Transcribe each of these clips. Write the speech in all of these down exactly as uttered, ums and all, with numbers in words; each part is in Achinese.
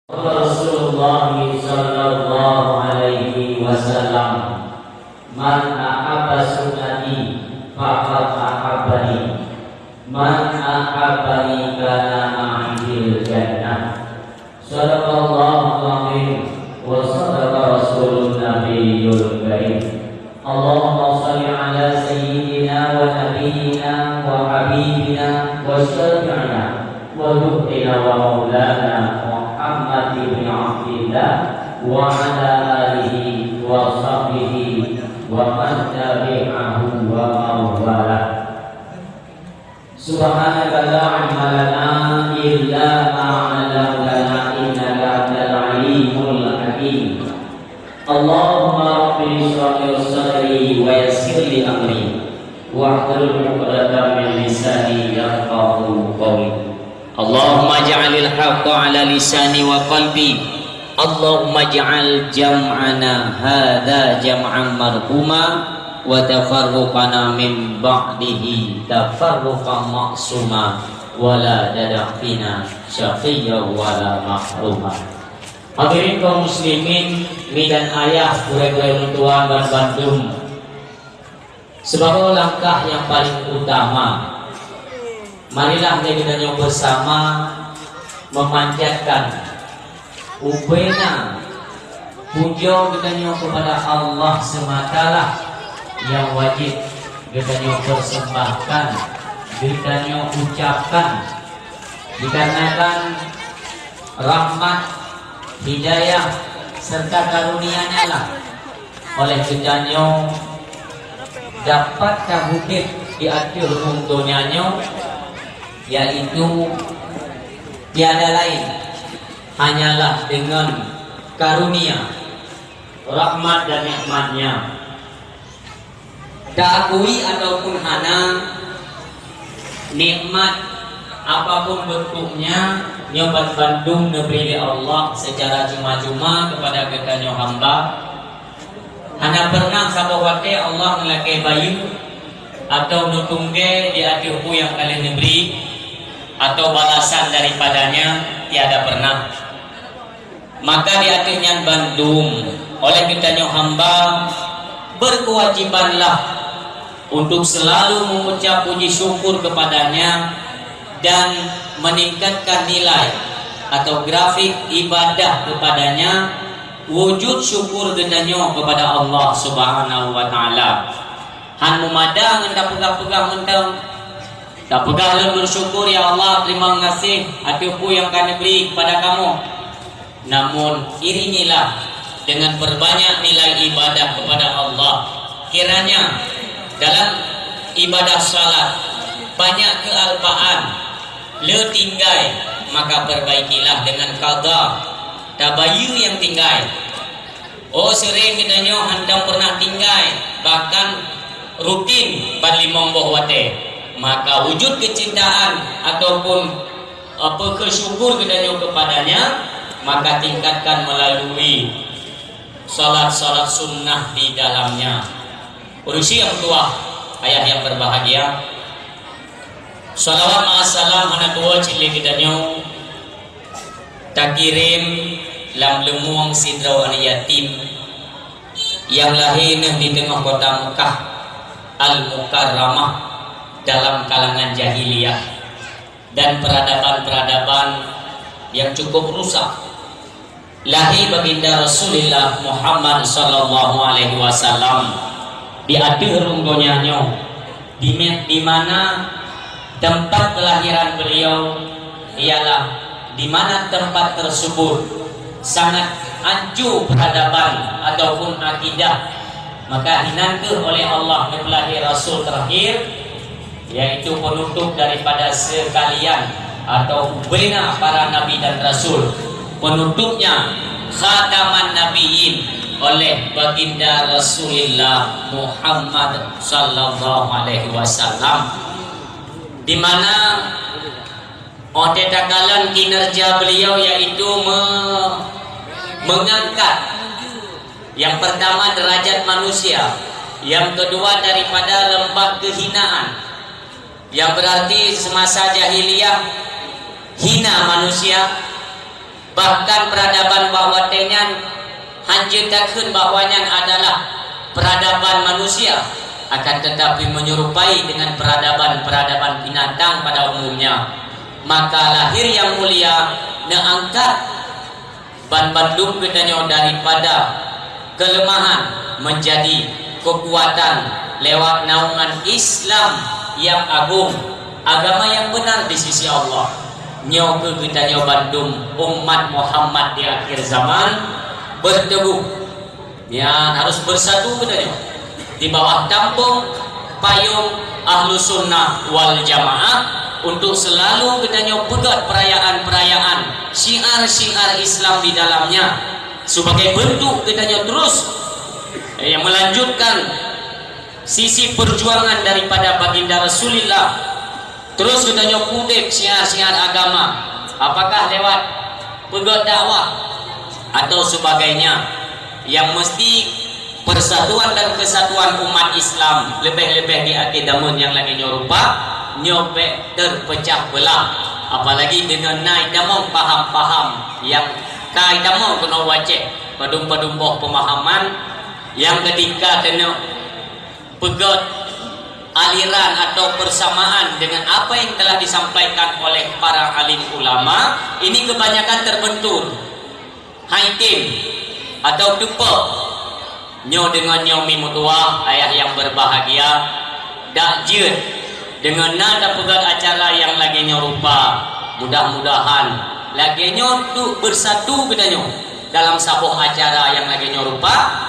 Rasulullah sallallahu alaihi wasallam, "Man ahabba sunnati faqad ahabbani, man ahabbani kana ma'i fil jannah." Sadaqallahul azim wa sadaqa rasulun nabiyyul karim. Allahumma shalli ala sayyidina wa nabiyyina wa habibina wa syafi'ina wa dhukrina wa maulana Muhammad ibn Abdillah wa ala alihi wa sahbihi wa man tabi'ahu wa man walah. Subhanaka la ilma lana illa ma 'allamtana innaka antal alimul hakim. Allahumma rabbi shrah li sadri wa yassir li amri wahlul 'uqdatam min lisani yafqahu qawli. Allahumma ij'alil haqqa 'ala lisani wa qalbi. Allahumma ij'al jam'ana hadza jam'an marhuma wa tafarruqana min ba'dihi tafarruqan ma'suma wa la tada' fina syaqiyya wa la mahruma. Hadirin kaum muslimin, mi dan ayah, gurée-gurée meutuan ban bandum. Sibagoe langkah nyang paleng utama, marilah lé geutanyoe beusama meumanjatkan ubena pujoe geutanyoe keupada Allah seumatalah nyang wajéb geutanyoe persembahkan, geutanyoe ucapkan. Dikarenakan rahmat, hidayah, serta karunia-Nya lah oleh geutanyoe dapat taudép di ateueh rhueng donya nyoe, yaitu tiada laén hanyalah deungon karunia, rahmat dan nikmat-Nya. Taakui ataupun hana, nikmat apapun bentuknya, nyoe ban bandum neubri lé Allah secara cuma-cuma keupada geutanyoe hamba. Hana pernah saboh watée Allah neulakée bayeue atau neutunggée di ateueh peue nyang ka lheueh neubri atau balasan daripada-Nya, tiada pernah. Maka di ateueh nyan bandum, oleh geutanyoe hamba berkewajibanlah untuk selalu mengucap puji syukur kepada-Nya dan meningkatkan nilai atau grafik ibadah kepada-Nya, wujud syukur geutanyoe kepada Allah Subhanahu wa Ta'ala. Han meumada ngon tapeugah-peugah mantong. Tapeugah lôn bersyukur, ya Allah, terima kasih ateueh peue nyang ka neubri kepada kamoe. Namun, iringilah dengan perbanyak nilai ibadah kepada Allah. Kiranya dalam ibadah salat banyak kealpaan, le tinggai, maka perbaikilah dengan qadha, tabayeue nyang tinggai. Oh, seuring geutanyoe hantom pernah tinggai, bahkan rutin ban limong boh watée. Maka wujud keucintaan ataupun, eh, peukeusyukur geutanyoe kepada-Nya, maka tingkatkan melalui salat-salat sunnah di dalamnya. Ureuëng nyang tuah, ayah yang berbahagia, salawat ma'as salam hana tuwoe cit lé geutanyoe takirém lam leumueng sidroe aneuk yatim nyang lahé neuh di teungoh kota Meukah Al-Mukarramah dalam kalangan jahiliyah dan peradaban-peradaban yang cukup rusak. Lahé Baginda Rasulullah Muhammad sallallahu alaihi wasallam di ateueh rhueng donya nyoe, di me-, di mana tempat kelahiran beliau ialah di mana tempat tersebut sangat ancu peradaban ataupun akidah, maka hinan kheueh oleh Allah geupeulahé Rasul terakhir, yaitu penutup daripada sekalian atau ubena para nabi dan rasul. Penutupnya khataman nabiyyin oleh Baginda Rasulullah Muhammad sallallahu alaihi wasallam, di mana watée takalon kinerja beliau, yaitu me-, mengangkat yang pertama derajat manusia, yang kedua daripada lembah kehinaan, yang berarti semasa jahiliyah hina manusia, Bahkan peradaban bak watée nyan hanjeuet takheun bahwa nyan adalah peradaban manusia, akan tetapi menyerupai dengan peradaban-peradaban binatang pada umumnya. Maka lahir yang mulia neuangkat ban bandum geutanyoe daripada kelemahan menjadi kekuatan lewat naungan Islam yang agung, agama yang benar di sisi Allah. Nyoe keuh geutanyoe bandum umat Muhammad di akhir zaman berteguh. Ya, harus bersatu geutanyoe di bawah tampung payung Ahlus Sunnah wal Jamaah untuk selalu geutanyoe peugét perayaan-perayaan, syiar-syiar Islam di dalamnya sebagai bentuk geutanyoe terus, eh, yang melanjutkan sisi perjuangan daripada Baginda Rasulullah. Terus geutanyoe peudeb syiar-syiar agama. Apakah lewat peugét dakwah atau sebagainya, yang mesti persatuan dan kesatuan umat Islam, lebih-lebih di akhir zaman nyang lagée nyoe rupa, nyoe bék terpecah belah. Apalagi deungon na itamong paham-paham nyang ka itamong keunoe u Aceh, padum-padum boh pemahaman nyang ketika keuneuk peugét aliran atau persamaan dengan apa yang telah disampaikan oleh para alim ulama, ini kebanyakan terbentur. Hai tem atau teupok. Nyoe deungon nyoe mi meutuwah ayah yang berbahagia, dak jeuet deungon na tapeugét acara nyang lagée nyoe rupa. Mudah-mudahan lagée nyoe untuk bersatu geutanyoe dalam saboh acara nyang lagée nyoe rupa.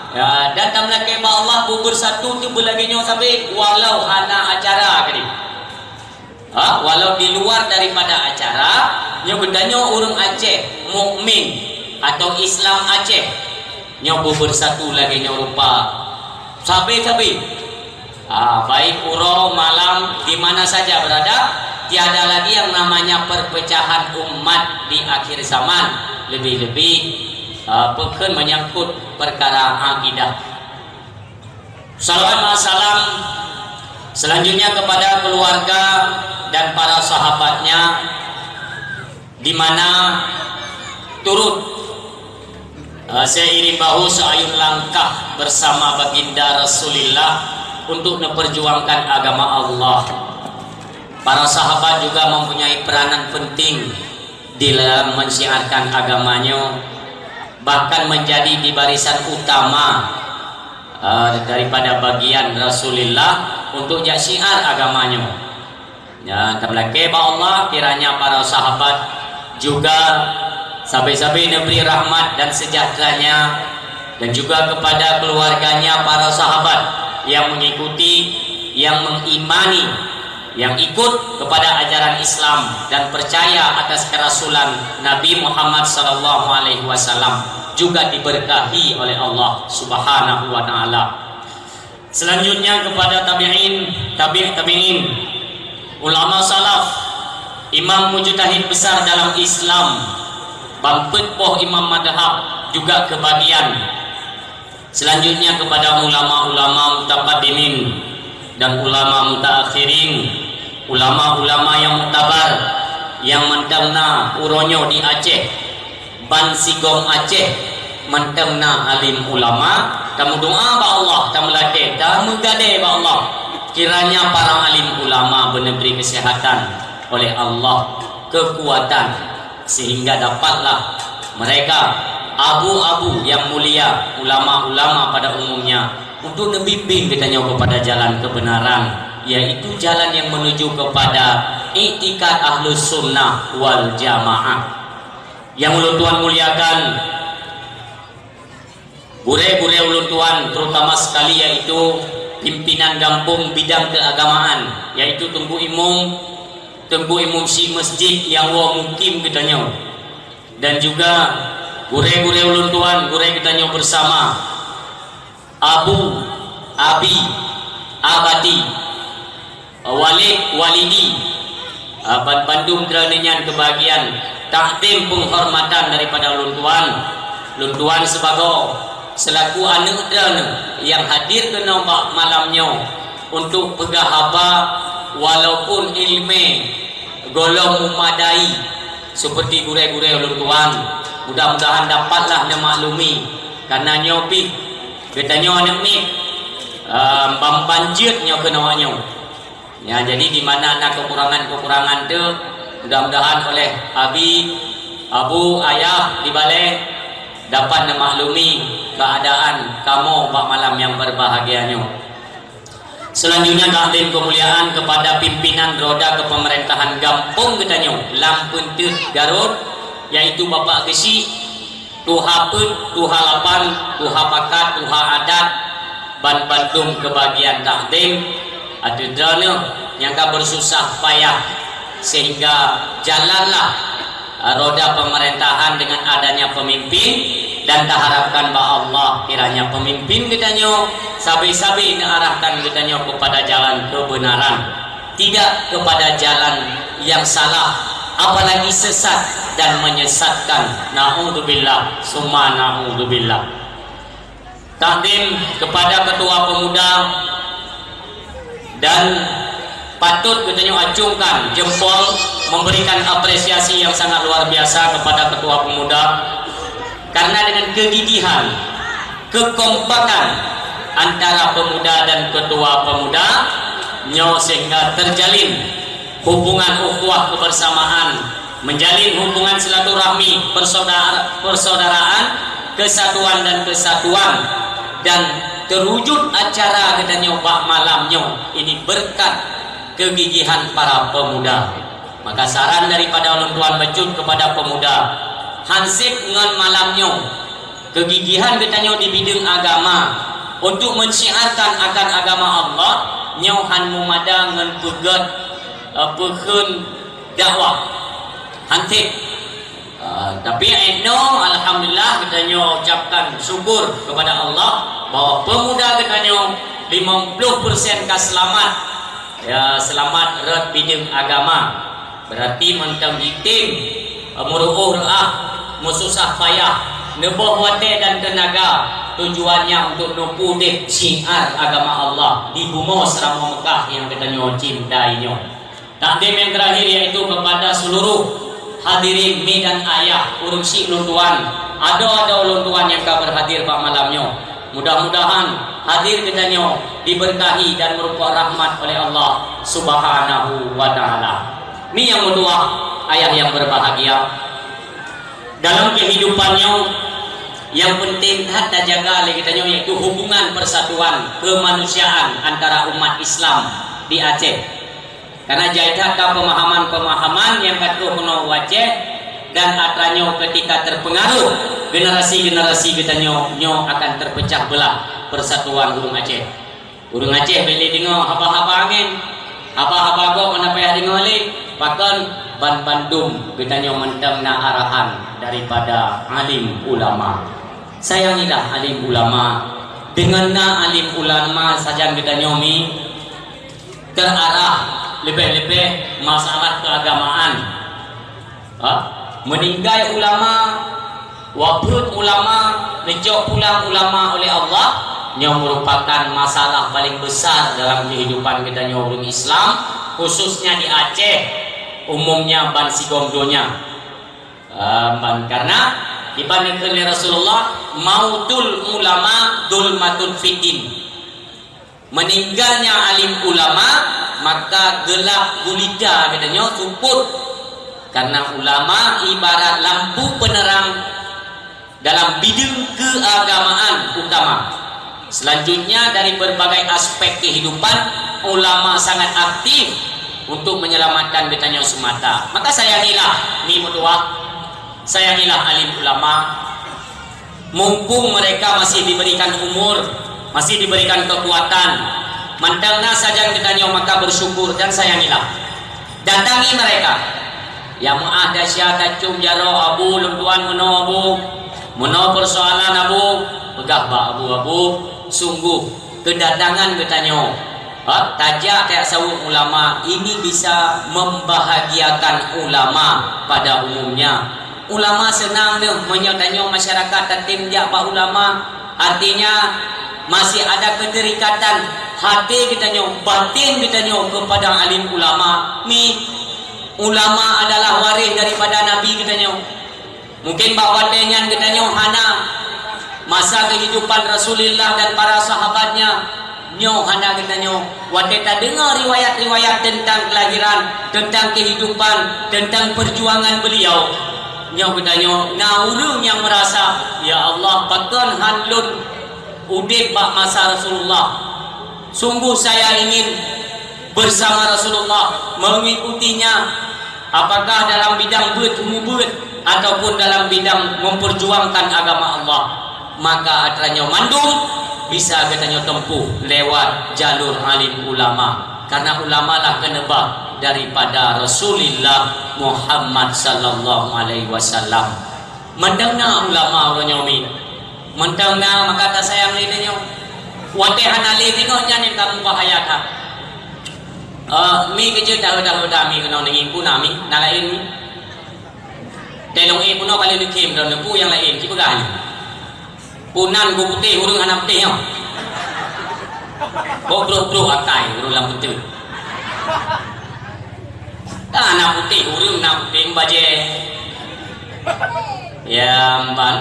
Ya, dan tameulakée bak Allah beubersatu teuk beulagée nyoe sabe walau hana acara keudeh. Ha, walau di luar daripada acara, nyoe geutanyoe ureuëng Aceh, mukmin atau Islam Aceh, nyoe beubersatu lagée nyoe rupa. Sabe-sabe. Ah, baik uroe malam di mana saja berada, tiada lagi yang namanya perpecahan umat di akhir zaman, lebih-lebih, ah, peukheun menyangkut perkara akidah. Salawat ma'assalam selanjutnya kepada keluarga dan para sahabatnya, di mana turut, eh, seiring bahu seayun langkah bersama Baginda Rasulullah untuk memperjuangkan agama Allah. Para sahabat juga mempunyai peranan penting di dalam mensiarkan agamanya, bahkan menjadi di barisan utama, eh, daripada bagian Rasulullah untuk jak syiar agamanya. Ya, tameulakée bak Allah kiranya para sahabat juga sabe-sabe neubri rahmat dan seujahteuranya, dan juga kepada keluarganya para sahabat yang mengikuti, yang mengimani, yang ikut kepada ajaran Islam dan percaya atas kerasulan Nabi Muhammad sallallahu alaihi wasallam juga diberkahi oleh Allah Subhanahu wa taala. Selanjutnya kepada tabi'in, tabi' tabi'in, ulama salaf, imam mujtahid besar dalam Islam, ban peuet boh imam madhab juga kebagian. Selanjutnya kepada ulama-ulama mutaqaddimin dan ulama mutaakhirin, ulama-ulama yang muktabar yang mantong na uroe nyoe di Aceh. Ban sigom Aceh mantong na alim ulama, tameudoa bak Allah, tameulakée, tameugadée bak Allah, kiranya para alim ulama beuneubri keuseuhatan oleh Allah, keukuatan, sehingga dapatlah mereka abu-abu yang mulia, ulama-ulama pada umumnya, untuk neubimbing geutanyoe kepada jalan kebenaran, yaitu jalan yang menuju kepada iktikad Ahlus Sunnah wal Jamaah. Yang ulôn tuan muliakan, gurée-gurée ulôn tuan, terutama sekali yaitu pimpinan gampông bidang keagamaan, yaitu Teungku Imum, Teungku Imum Syik Masjid nyang woe mukim geutanyoe, dan juga gurée-gurée ulôn tuan, gurée geutanyoe bersama, Abu, Abi, Abati, Walid, Walidi, ah, ban bandum droeneuh nyan keubagian takdim peunghormatan daripada ulôn tuan. Ulôn tuan sibagoe selaku aneuëk droeneuh nyang hadir keunoe bak malam nyoe untuk peugah haba, walaupun iéleumé gohlom meumadai, Seperti gurée-gurée ulôn tuan, mudah-mudahan dapatlah neumaklumi, karena nyoe pih geutanyoe aneuk miet, eh, ban-ban jeuet nyoe keunoe nyoe. Ya, jadi di mana na kekurangan-kekurangan tu, mudah-mudahan oleh abi, abu, ayah di balai dapat neumaklumi keadaan kamoe bak malam nyang berbahagia nyoe. Selanjutnya, takzim kemuliaan kepada pimpinan roda kepemerintahan gampông geutanyoe lam peunteuk Garot, yaitu Bapak Geuchik, Tuha Peuet, Tuha Lapan, Tuha Pakat, Tuha Adat, ban bandum keubagian takzim. Ateueh droeneuh nyang ka bersusah payah sehingga jalanlah, eh, roda pemerintahan dengan adanya pemimpin, dan taharapkan bak Allah kiranya pemimpin geutanyoe sabe-sabe neuarahkan geutanyoe kepada jalan kebenaran, tidak kepada jalan yang salah, apalagi sesat dan menyesatkan. Naudzubillah, summa naudzubillah. Takzim kepada ketua pemuda, dan patut geutanyoe acungkan jempol, memberikan apresiasi yang sangat luar biasa kepada ketua pemuda, karena dengan kegigihan, kekompakan antara pemuda dan ketua pemuda nyoe sehingga terjalin hubungan ukhuwah kebersamaan, menjalin hubungan silaturahmi, persauda-, persaudaraan, kesatuan dan kesatuan, dan terwujud acara geutanyoe bak malam nyoe. Ini berkat kegigihan para pemuda. Maka saran daripada ulôn tuan bacut kepada pemuda, hansip ngon malam nyoe, kegigihan geutanyoe di bideueng agama untuk mensyiarkan akan agama Allah nyoe han mumada ngon peugét, eh, peukheun dakwah. Hansip. Eh, tapi inoe, alhamdulillah, geutanyoe ucapkan syukur kepada Allah bahwa pemuda geutanyoe lima puluh persen ka seulamat. Ya, seulamat rot bideueng agama. Berarti mantong jitem, eh, meuruôh reuah, meususah payah, neuboh watée dan teunaga, tujuannya untuk neupeudeh syiar agama Allah di bumoe Seuramoe Meukah nyang geutanyoe cintai nyoe. Takzim yang terakhir yaitu kepada seluruh hadirin mi dan ayah, ureuëng syiek lôn tuan, adoe-adoe lôn tuan nyang ka berhadir bak malam nyoe. Mudah-mudahan hadir geutanyoe diberkahi dan meureumpok rahmat oleh Allah Subhanahu wa Ta'ala. Mi nyang meutuah, ayah yang berbahagia, dalam kehidupan nyoe, yang penting that tajaga lé geutanyoe, yaitu hubungan persatuan kemanusiaan antara umat Islam di Aceh. Karena jai that ka pemahaman-pemahaman nyang ka troh keunoe u Aceh, dan atra nyoe ketika terpengaruh generasi-generasi geutanyoe, nyoe akan terpecah belah persatuan ureuëng Aceh. Ureuëng Aceh bèk lé deungoe haba-haba angén, haba-haba gob hana payah deungoe lé, pakon ban bandum geutanyoe mantong na arahan daripada alim ulama. Sayangilah alim ulama. Deungon na alim ulama sajan geutanyoe mi, terarah leubeh-leubeh masalah keagamaan. Ha? Meninggai ulama, wafeuet ulama, neucok pulang ulama oleh Allah, nyoe merupakan masalah paling besar dalam kehidupan geutanyoe ureuëng Islam, khususnya di Aceh, umumnya ban sigom donya. Ehm, ban karena iban neukheun lé Rasulullah, "Mautul ulama zulmatun fiddin." Meninggalnya alim ulama, maka gelap gulita geutanyoe seupôt. Karena ulama ibarat lampu penerang dalam bideueng keagamaan utama. Selanjutnya, dari berbagai aspek kehidupan, ulama sangat aktif untuk menyelamatkan geutanyoe seumata. Maka sayangilah mi meutuah, sayangilah alim ulama. Mumpung mereka masih diberikan umur, masih diberikan kekuatan, mantong na sajan geutanyoe, maka bersyukur dan sayangilah. Datangi mereka. Ya meu'ah dasya tacok jaroe abu, lôn tuan meunoe abu, meunoe persoalan abu, peugah bak abu, abu, sungguh kedatangan geutanyoe, ha, tajak tajak saweuet ulama ini bisa membahagiakan ulama pada umumnya. Ulama seunang deuh meunyoe tanyoe masyarakat tatem jak bak ulama, artinya masih ada keterikatan hati geutanyoe, batin geutanyoe kepada alim ulama. Mi Ulama adalah waréh daripada Nabi geutanyoe. Mungkin bak watée nyan geutanyoe hana masa kehidupan Rasulullah dan para sahabatnya, nyoe hana geutanyoe. Watée tadeungoe riwayat-riwayat tentang kelahiran, tentang kehidupan, tentang perjuangan beliau, nyoe geutanyoe na ureuëng nyang merasa, "Ya Allah, pakon han lôn udeb bak masa Rasulullah? Sungguh saya ingin bersama Rasulullah, mengikutinya, apakah dalam bidang beuet meubeuet ataupun dalam bidang memperjuangkan agama Allah." Maka atra nyoe mandum bisa geutanyoe tempuh lewat jalur alim ulama, karena ulama lah keuneubah daripada Rasulullah Muhammad sallallahu alaihi wasallam. Mantong na ulama uroe nyoe mi. Mantong na, maka tasayang lé tanyoe. Watée hana lé tanyoe nyan nyang ka mubahaya that. Eh, mi keujeuet tahu-tahu dah mi keunoe nanging puna mi, na laén mi. Teuh lôn ék puna kali neukhém droeneuh peue nyang laén, ci peugah nyoe. Punan geuputéh ureuëng hana putéh nyoe. Boh brôk-brôk akai ureuëng lam beutôi. Ka na putéh ureuëng na putéh bajée. Ya, mban.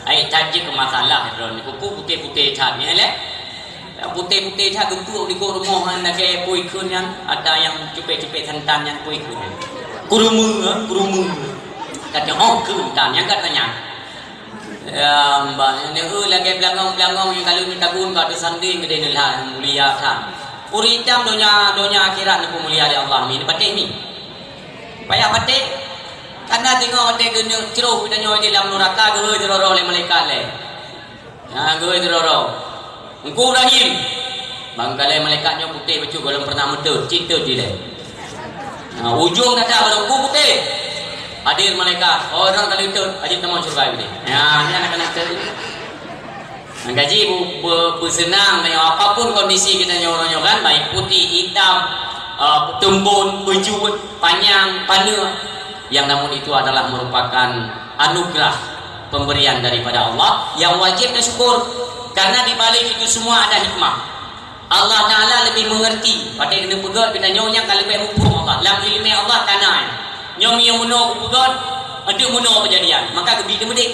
Ai that jeuet keu masalah droeneuh. Peue putéh-putéh that nyan lé? Putéh-putéh that geupeuek di kok rumoh nyan lagée pui kheun nyan, ada nyang cupék-cupék santan nyan pui kheun nyan. Kurumeue, kurumeue. Kata, "Oh, kheun tan nyang kata nyan." Ya, mban, nyan, eh, lagée beulangong-beulangong nyang ka lheueh neutagun ka teusandeng keudeh neulah mulia that. Ureuëng itam donya, donya akhirat neupeumulia lé Allah mi, neupatéh mi. Payah patéh. Kana teungoh watée geuneuk cruh geutanyoe di lam nuraka geuhôi sidroe-droe lé malaikat lé. Nah, geuhôi sidroe-droe. Teungku Ibrahim. Bangkalée malaikat nyoe putéh bacut gohlom pernah meuteut, cit teut dilée. Nah, ujong that-that baru Teungku putéh. Hadir malaikat. Oh, droe ka lheueh teut, ajeut tamong syeuruga udeh. Nah, nyan akan teut. Nyang ka jih bu-, bu-, beuseunang tanyoe, apapun kondisi geutanyoe uroe nyoe kan, baik putih, itam, eh, teumbon, beujeuet, panyang, paneuk, yang namun itu adalah merupakan anugerah pemberian daripada Allah yang wajib disyukur. Karena di balik itu semua ada hikmah. Allah Ta'ala lebih mengerti. Patéh keuneuk peugét geutanyoe nyang ka leubeh muphom Allah. Lam ileumé Allah ka na. Nyoe meunyoe meunoe kupeugét, enteuk meunoe keujadian. Maka geubi teumeudeh.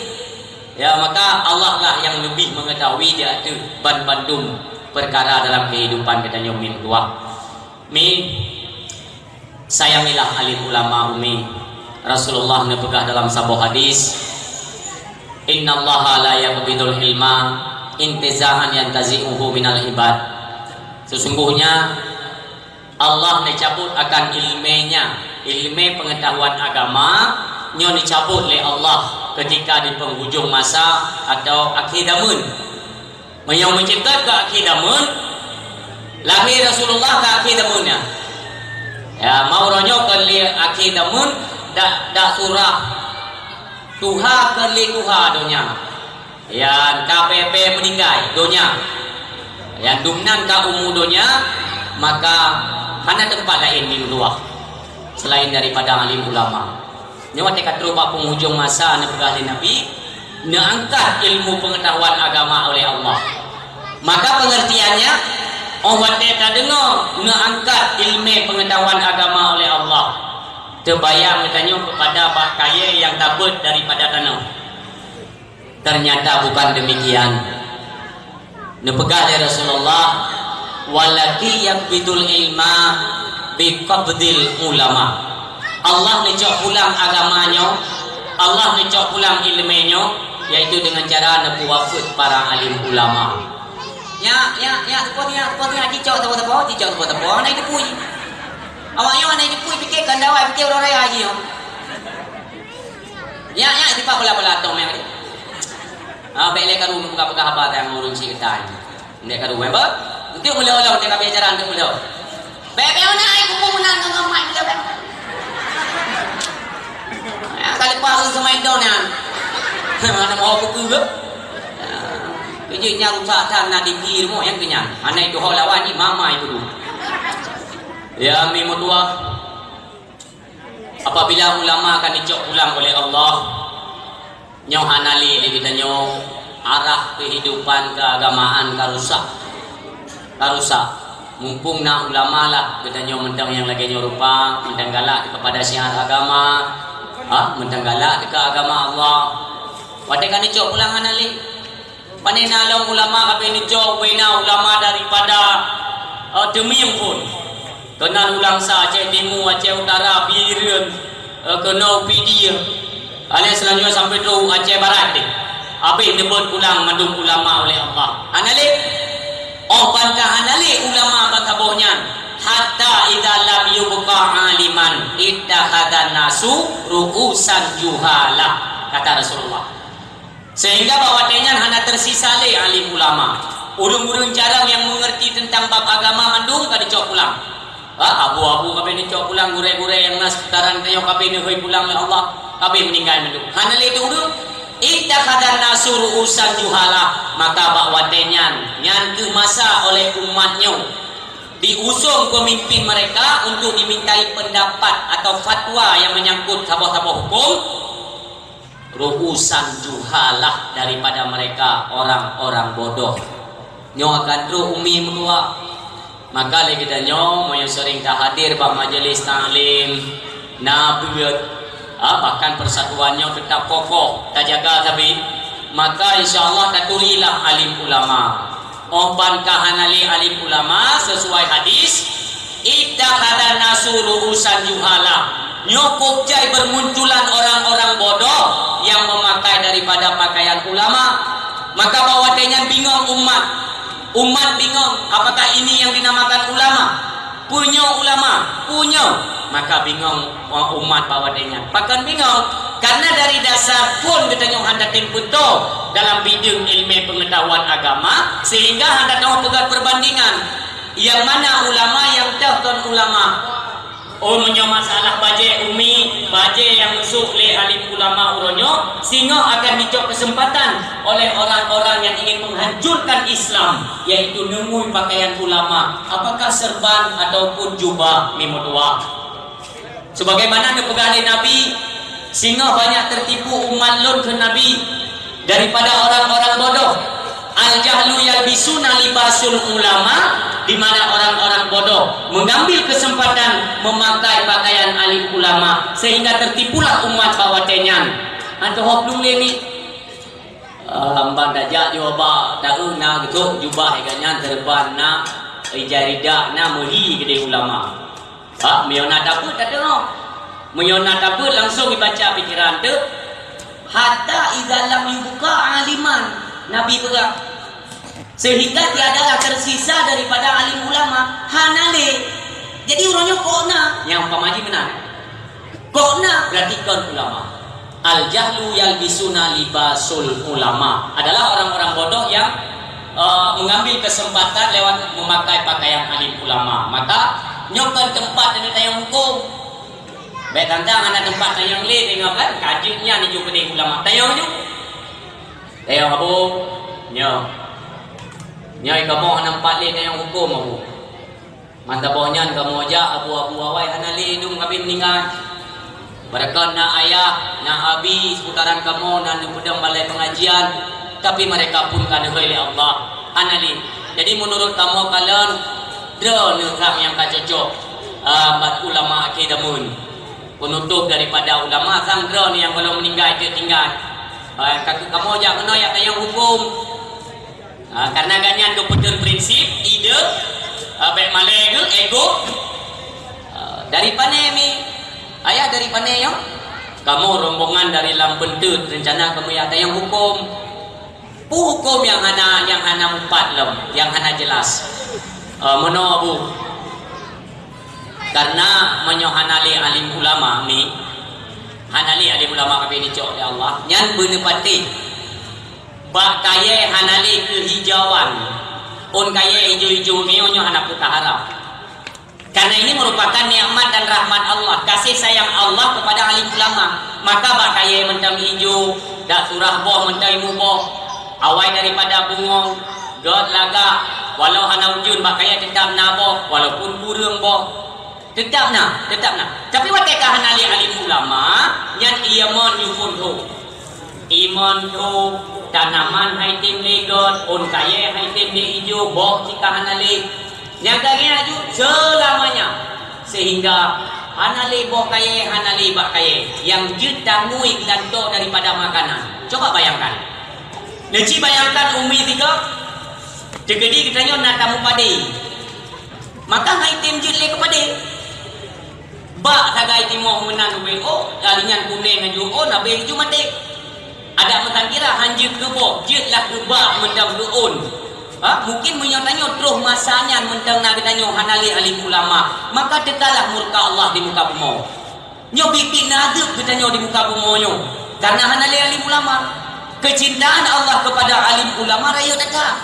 Ya, maka Allah lah yang lebih mengetahui di ateueh ban-bandum perkara dalam kehidupan geutanyoe mi meutuah. Mi, sayangilah alim ulama umi. Rasulullah neupeugah dalam saboh hadis, "Innallaha la yaqbidul ilma intiza'an yantazi'uhu minal ibad." Sesungguhnya Allah neucabut akan ileumé nyan, ileumé peungetahuan agama nyoe neucabut lé Allah ketika di penghujung masa atau akhé zameun. Meunyoe meuceukat keu akhé zameun, lahé Rasulullah ka akhé zameun nyan. Ya, mau uroe nyoe kon lé akhé zameun, dak, dak surah tuha kon lé tuha donya. Nyan ka bée-bée meuninggai donya. Nyan dumnan ka umu donya, maka hana teumpat laén di luwa selain daripada alim ulama. Nyoe watée ka trok bak penghujung masa neupeugah lé Nabi, neuangkat ilmu pengetahuan agama oleh Allah. Maka pengertiannya, oh watée tadeungoe neuangkat ilmu pengetahuan agama oleh Allah, teubayang geutanyoe keupada bak kayée nyang tabeuet daripada tanoh. Ternyata bukan demikian. Neupeugah lé Rasulullah, "Walakin yaqbidul ilma biqabdil ulama." Allah neucok pulang agama nyoe, Allah neucok pulang ileumé nyoe, yaitu dengan cara neupeuwafeuet para alim ulama. Nyak, nyak, nyak, teupeue nyak, teupeue nyak, cicok teupeue-teupeue, cicok teupeue-teupeue, hana jiteupui. Awak nyoe hana jiteupui, pike kandawai, pike uroe raya jih nyoe. Nyak, nyak, dipat bola-bola atong meunan. Ah, bék lé karu meupeugah-peugah haba teuh ngon ureueng syiek geutanyoe. Ndék karu, eh, bah? Enteuk meuleuh-leuh, enteuk ka bicara enteuk meuleuh. Bék, bék, na ai kubu meunan ngon, ngon mak meuleuh, bék. Ya, ka leupah ureueng seumai don nyan. Mana mau kubu, bah? Keujeut nyan rusak that na diri rumoh nyang keunyan. Hana itu ho lawan ni mama itu tu. Ya, mi meutuah. Apabila ulama ka neucok pulang oleh Allah, nyoe hana lé lé geutanyoe, arah kehidupan keagamaan ka rusak. Ka rusak. Mumpung na ulama lah, geutanyoe mantong nyang lagée nyoe rupa, mantong galak keupada syiar agama, ha, mantong galak keu agama Allah. Watée ka neucok pulang hana lé. Pane na lom ulama ka neucok, ubena ulama daripada, eh, Teumieng phon. Keunan u Langsa, Aceh Timu, Aceh Utara, Bireuen, eh, keunoe u Pidie. Alai seulanjutnya sampai trok u Aceh Barat deh. Habéh neubeuet pulang mandum ulama oleh Allah. Hana lé. Oh, ban ka hana lé ulama ban saboh nyan. "Hatta idza lam yubqa aliman ittakhadhan nasu ru'usan juhala," kata Rasulullah. Sehingga bak watée nyan hana teusisa lé alim ulama. Ureuëng-ureuëng jarang nyang meungerti teuntang bab agama mandum ka neucok pulang. Ha, abu-abu ka neucok pulang, gurée-gurée nyang na seuputaran tanyoe ka neuhôi pulang lé Allah, ka meuninggai mandum. Hana lé teuh ureuëng. "Ittakhadhan nasu ru'usan juhala," maka bak watée nyan, nyan kheueh masa oleh umat nyoe diusung pemimpin mereka untuk dimintai pendapat atau fatwa yang menyangkut saboh-saboh hukum, ru'usan juhalah, daripada mereka orang-orang bodoh. Nyoe akan trok umi meutuah. Maka lé geutanyoe meunyoe seuring tahadir bak majelis taklim, na beuet, ha, bahkan persatuan nyoe tetap kokoh tajaga sabe, maka insya Allah taturilah alim ulama. Oh ban ka hana lé alim ulama sesuai hadis, "Ittakhadhan nasu ru'usan juhala." Nyoe kok jai bermunculan orang-orang bodoh yang memakai daripada pakaian ulama. Maka bak watée nyan bingong umat. Umat bingong, apakah ini yang dinamakan ulama? Peue nyoe ulama? Peue nyoe? Maka bingong umat bak watée nyan. Pakon bingong? Karena dari dasar phon geutanyoe hana tem beutôi dalam bideueng ilmu pengetahuan agama, sehingga hana teuh peugah perbandingan. Nyang mana ulama, nyang teuh kon ulama. Oh, meunyoe masalah bajée umi, bajée nyang neusok lé alim ulama uroe nyoe, singoh akan jicok keuseumpatan oleh orang-orang nyang ingin menghancurkan Islam, yaitu neumui pakaian ulama, apakah seurban ataupun jubah, mi meutuah. Sebagaimana neupeugah lé Nabi, "Singoh banyak tertipu umat lôn," kheun Nabi, "daripada orang-orang bodoh." "Al-jahlu yalbisuna libasul ulama," di mana orang-orang bodoh mengambil kesempatan memakai pakaian alim ulama, sehingga tertipulah umat bak watée nyan. Ateuh hop lulé ni, eh, hamba tajak jubah, taeu na geutok jubah iga nyan, seurban na, ijai ridak na, meuhi keudeh ulama. Ha, meunyoe na tabeuet tadeungoe. Meunyoe na tabeuet langsung dibaca pikiran teuh. "Hatta idza lam yubqa aliman," Nabi peugah. Sehingga tiadalah tersisa daripada alim ulama. Hana lé. Jadi uroe nyoe kok na? Nyang umpama jih meunan. Kok na? Berarti kon ulama. Al-jahlu yalbisuna libasul ulama adalah orang-orang bodoh yang, eh, mengambil kesempatan lewat memakai pakaian alim ulama. Maka nyoe kon teumpat teuntang nyang hukum. Bék tantang hana teumpat tanyong lé, tengok kan, ka jeuet nyan iju keudeh ulama. Tanyong ju. Tanyong abu, nyoe. Nyoe kamoe hana teumpat lé tanyong hukum abu. Mantong boh nyan kamoe jak abu-abu awai hana lé dum habéh meuninggai. Barangkapeue na ayah, na abi seuputaran kamoe na neupeudong balai pengajian, tapi mereka pun ka neuhôi lé Allah. Hana lé. Jadi meunurot kamoe kalon, droeneuh nyang ka cocok, ah, bak ulama akhé dameun. Peunutôp daripada ulama sang droeneuh nyang gohlom meuninggai jeuet tinggai. Ah, ka kamoe jak keunoe jak tanyong huköm. Ah, karena gobnyan geupeutreun prinsip, ide, ah, bék malée geuh, ego. Ah, dari pane mi? Ayah dari pane nyoe? Kamoe rombongan dari lam Beunteut, rencana kamoe jak tanyong huköm. Peue huköm nyang hana, nyang hana mupat lom, nyang hana jelas? Eh, meunoe, Bu. Karena meunyoe hana lé alim ulama mi, hana lé alim ulama ka neucok lé Allah, nyan beuneupatéh. Bak kayée hana lé keuhijauan. Ôn kayée ijo-ijo nyoe, nyoe hana peue taharap. Karena ini merupakan nikmat dan rahmat Allah, kasih sayang Allah kepada alim ulama. Maka bak kayée mantong ijo, dak surah boh mantong imu boh. Awai daripada bungong, göt lagak, walau hana ujeuen bak kayée teutap na boh, walaupun kureueng boh. Teutap na, teutap na. Tapi watée ka hana lé alim ulama, nyan ié mon yue phon tho. Ié mon tho, tanaman hai tem lé göt, ôn kayée hai tem lé ijo, boh cit ka hana lé. Nyang ka ngieng aju seulamanya. Sehingga hana lé boh kayèe, hana lé bak kayèe nyang jeuet tangui geulantoe daripada makanan. Coba bayangkan. Neuci bayangkan umi tiga, teukeudi geutanyoe na tamu padé. Maka hai tem jeuet lé keu padé. Bak sagai timoh meunan ubé, oh, kali nyan kunéng aju, oh, nabé aju maté. Adak meusangkira han jeuet keu boh, jeuet lah keu bak mantong keu ôn. Ha, mungkin meunyoe tanyoe troh masa nyan mantong na geutanyoe hana lé alim ulama, maka teukalah murka Allah di muka bumoe. Nyoe biet-biet na azeub geutanyoe di muka bumoe nyoe, kareuna hana lé alim ulama. Keucintaan Allah keupada alim ulama rayeuk that.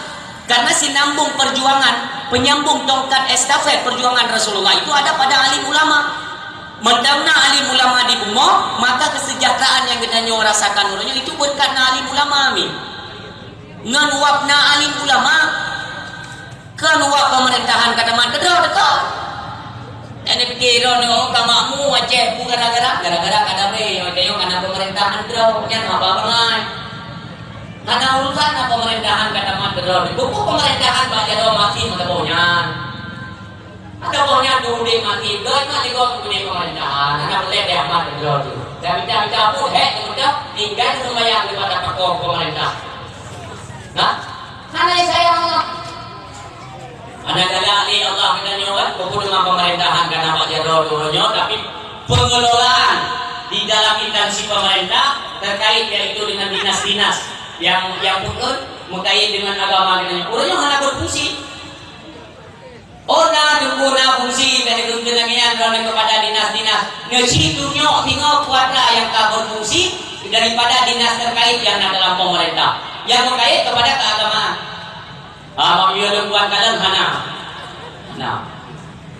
Kareuna sinambong peujuangan, peunyambong tongkat estafet peujuangan Rasulullah itu ada pada alim ulama. Mantong na alim ulama di bumoe, maka keuseujahteuraan nyang geutanyoe rasakan uroe nyoe itu beureukat na alim ulama, amin. Ngon wab na alim ulama, kon wab peumeurintah ka tamat keudroe teuka. Nyang neupiké droeneuh, oh, ka makmu Aceh, peue gara-gara? Gara-gara ka damé, watèe nyoe ka na peumeurintah keudroe, nyan haba bangai. Hana urusan na peumeurintah ka tamat keudroe. Peue peumeurintah bak jaroe maté meusaboh nyan. Meusaboh nyan udép maté, doi mat digop udép peumeurintah. Hana peureulèe teuh amat keudroe teuh. Dan mita-mita pun hék teuh, tinggai seumbahyang di mata pakon peumeurintah. Nah, hana sayang Allah. Hana galak lé Allah geutanyoe kan, walaupun teuma pemerintahan ka na bak jaroe uroe nyoe, tapi pengelolaan di dalam instansi pemerintah terkait yaitu dengan dinas-dinas yang, yang peukeun meukait dengan agama geutanyoe. Uroe nyoe hana berfungsi. Oh, na teungku na fungsi dari kementerian kepada dinas-dinas. Neuci tunyok singoh kuasa yang ka berfungsi daripada dinas terkait yang na dalam pemerintah yang berkait kepada keagamaan. Ah, meunyoe lôn buat kalon hana. Nah,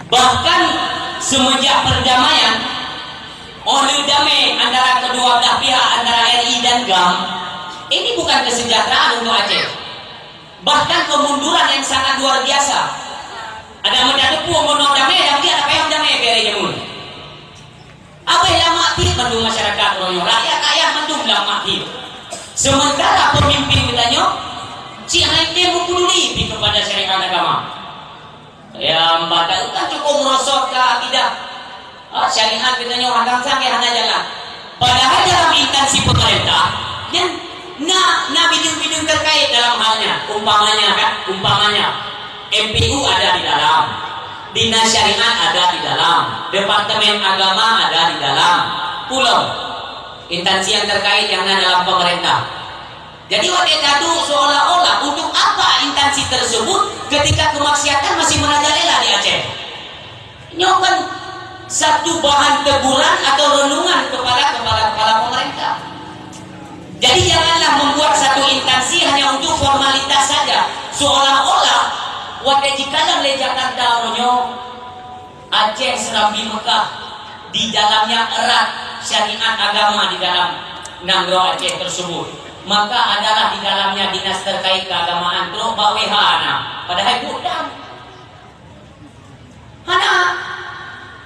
bahkan semenjak perdamaian, oleh damai antara kedua belah pihak, antara R I dan GAM, ini bukan kesejahteraan untuk Aceh. Bahkan kemunduran yang sangat luar biasa. Ada meutateupeue meunoe damai, dan dia apa yang damai biar jamun. Abéh lamak tieb bandum masyarakat uroe nyoe, rakyat-rakyat mandum lamak tieb. Sementara pemimpin geutanyoe cit hai tem meupeduli pih kepada syariat agama. Ya, mata kan cukup merosot ke akidah. Ah, syariat geutanyoe hana sang hana jalan. Padahal dalam instansi pemerintah, nyan na, na bidang-bidang terkait dalam hal nyan. Umpamanya kan, umpamanya, M P U ada di dalam, Dinas Syariat ada di dalam, Departemen Agama ada di dalam, pulang instansi yang terkait yang na dalam pemerintah. Jadi, watèe taduek seolah-olah untuk apa instansi tersebut ketika kemaksiatan masih merajalela di Aceh? Nyoe kan satu bahan teguran atau renungan kepada kepala-kepala pemerintah. Jadi, janganlah membuat satu instansi hanya untuk formalitas saja, seolah-olah watèe jikalon lé Jakarta uroe nyoe, Aceh Serambi Mekah, di dalamnya erat syariat agama di dalam nanggroe Aceh tersebut. Maka adalah di dalamnya dinas terkait keagamaan, trok bak W H na. Padahai bukan. Hana.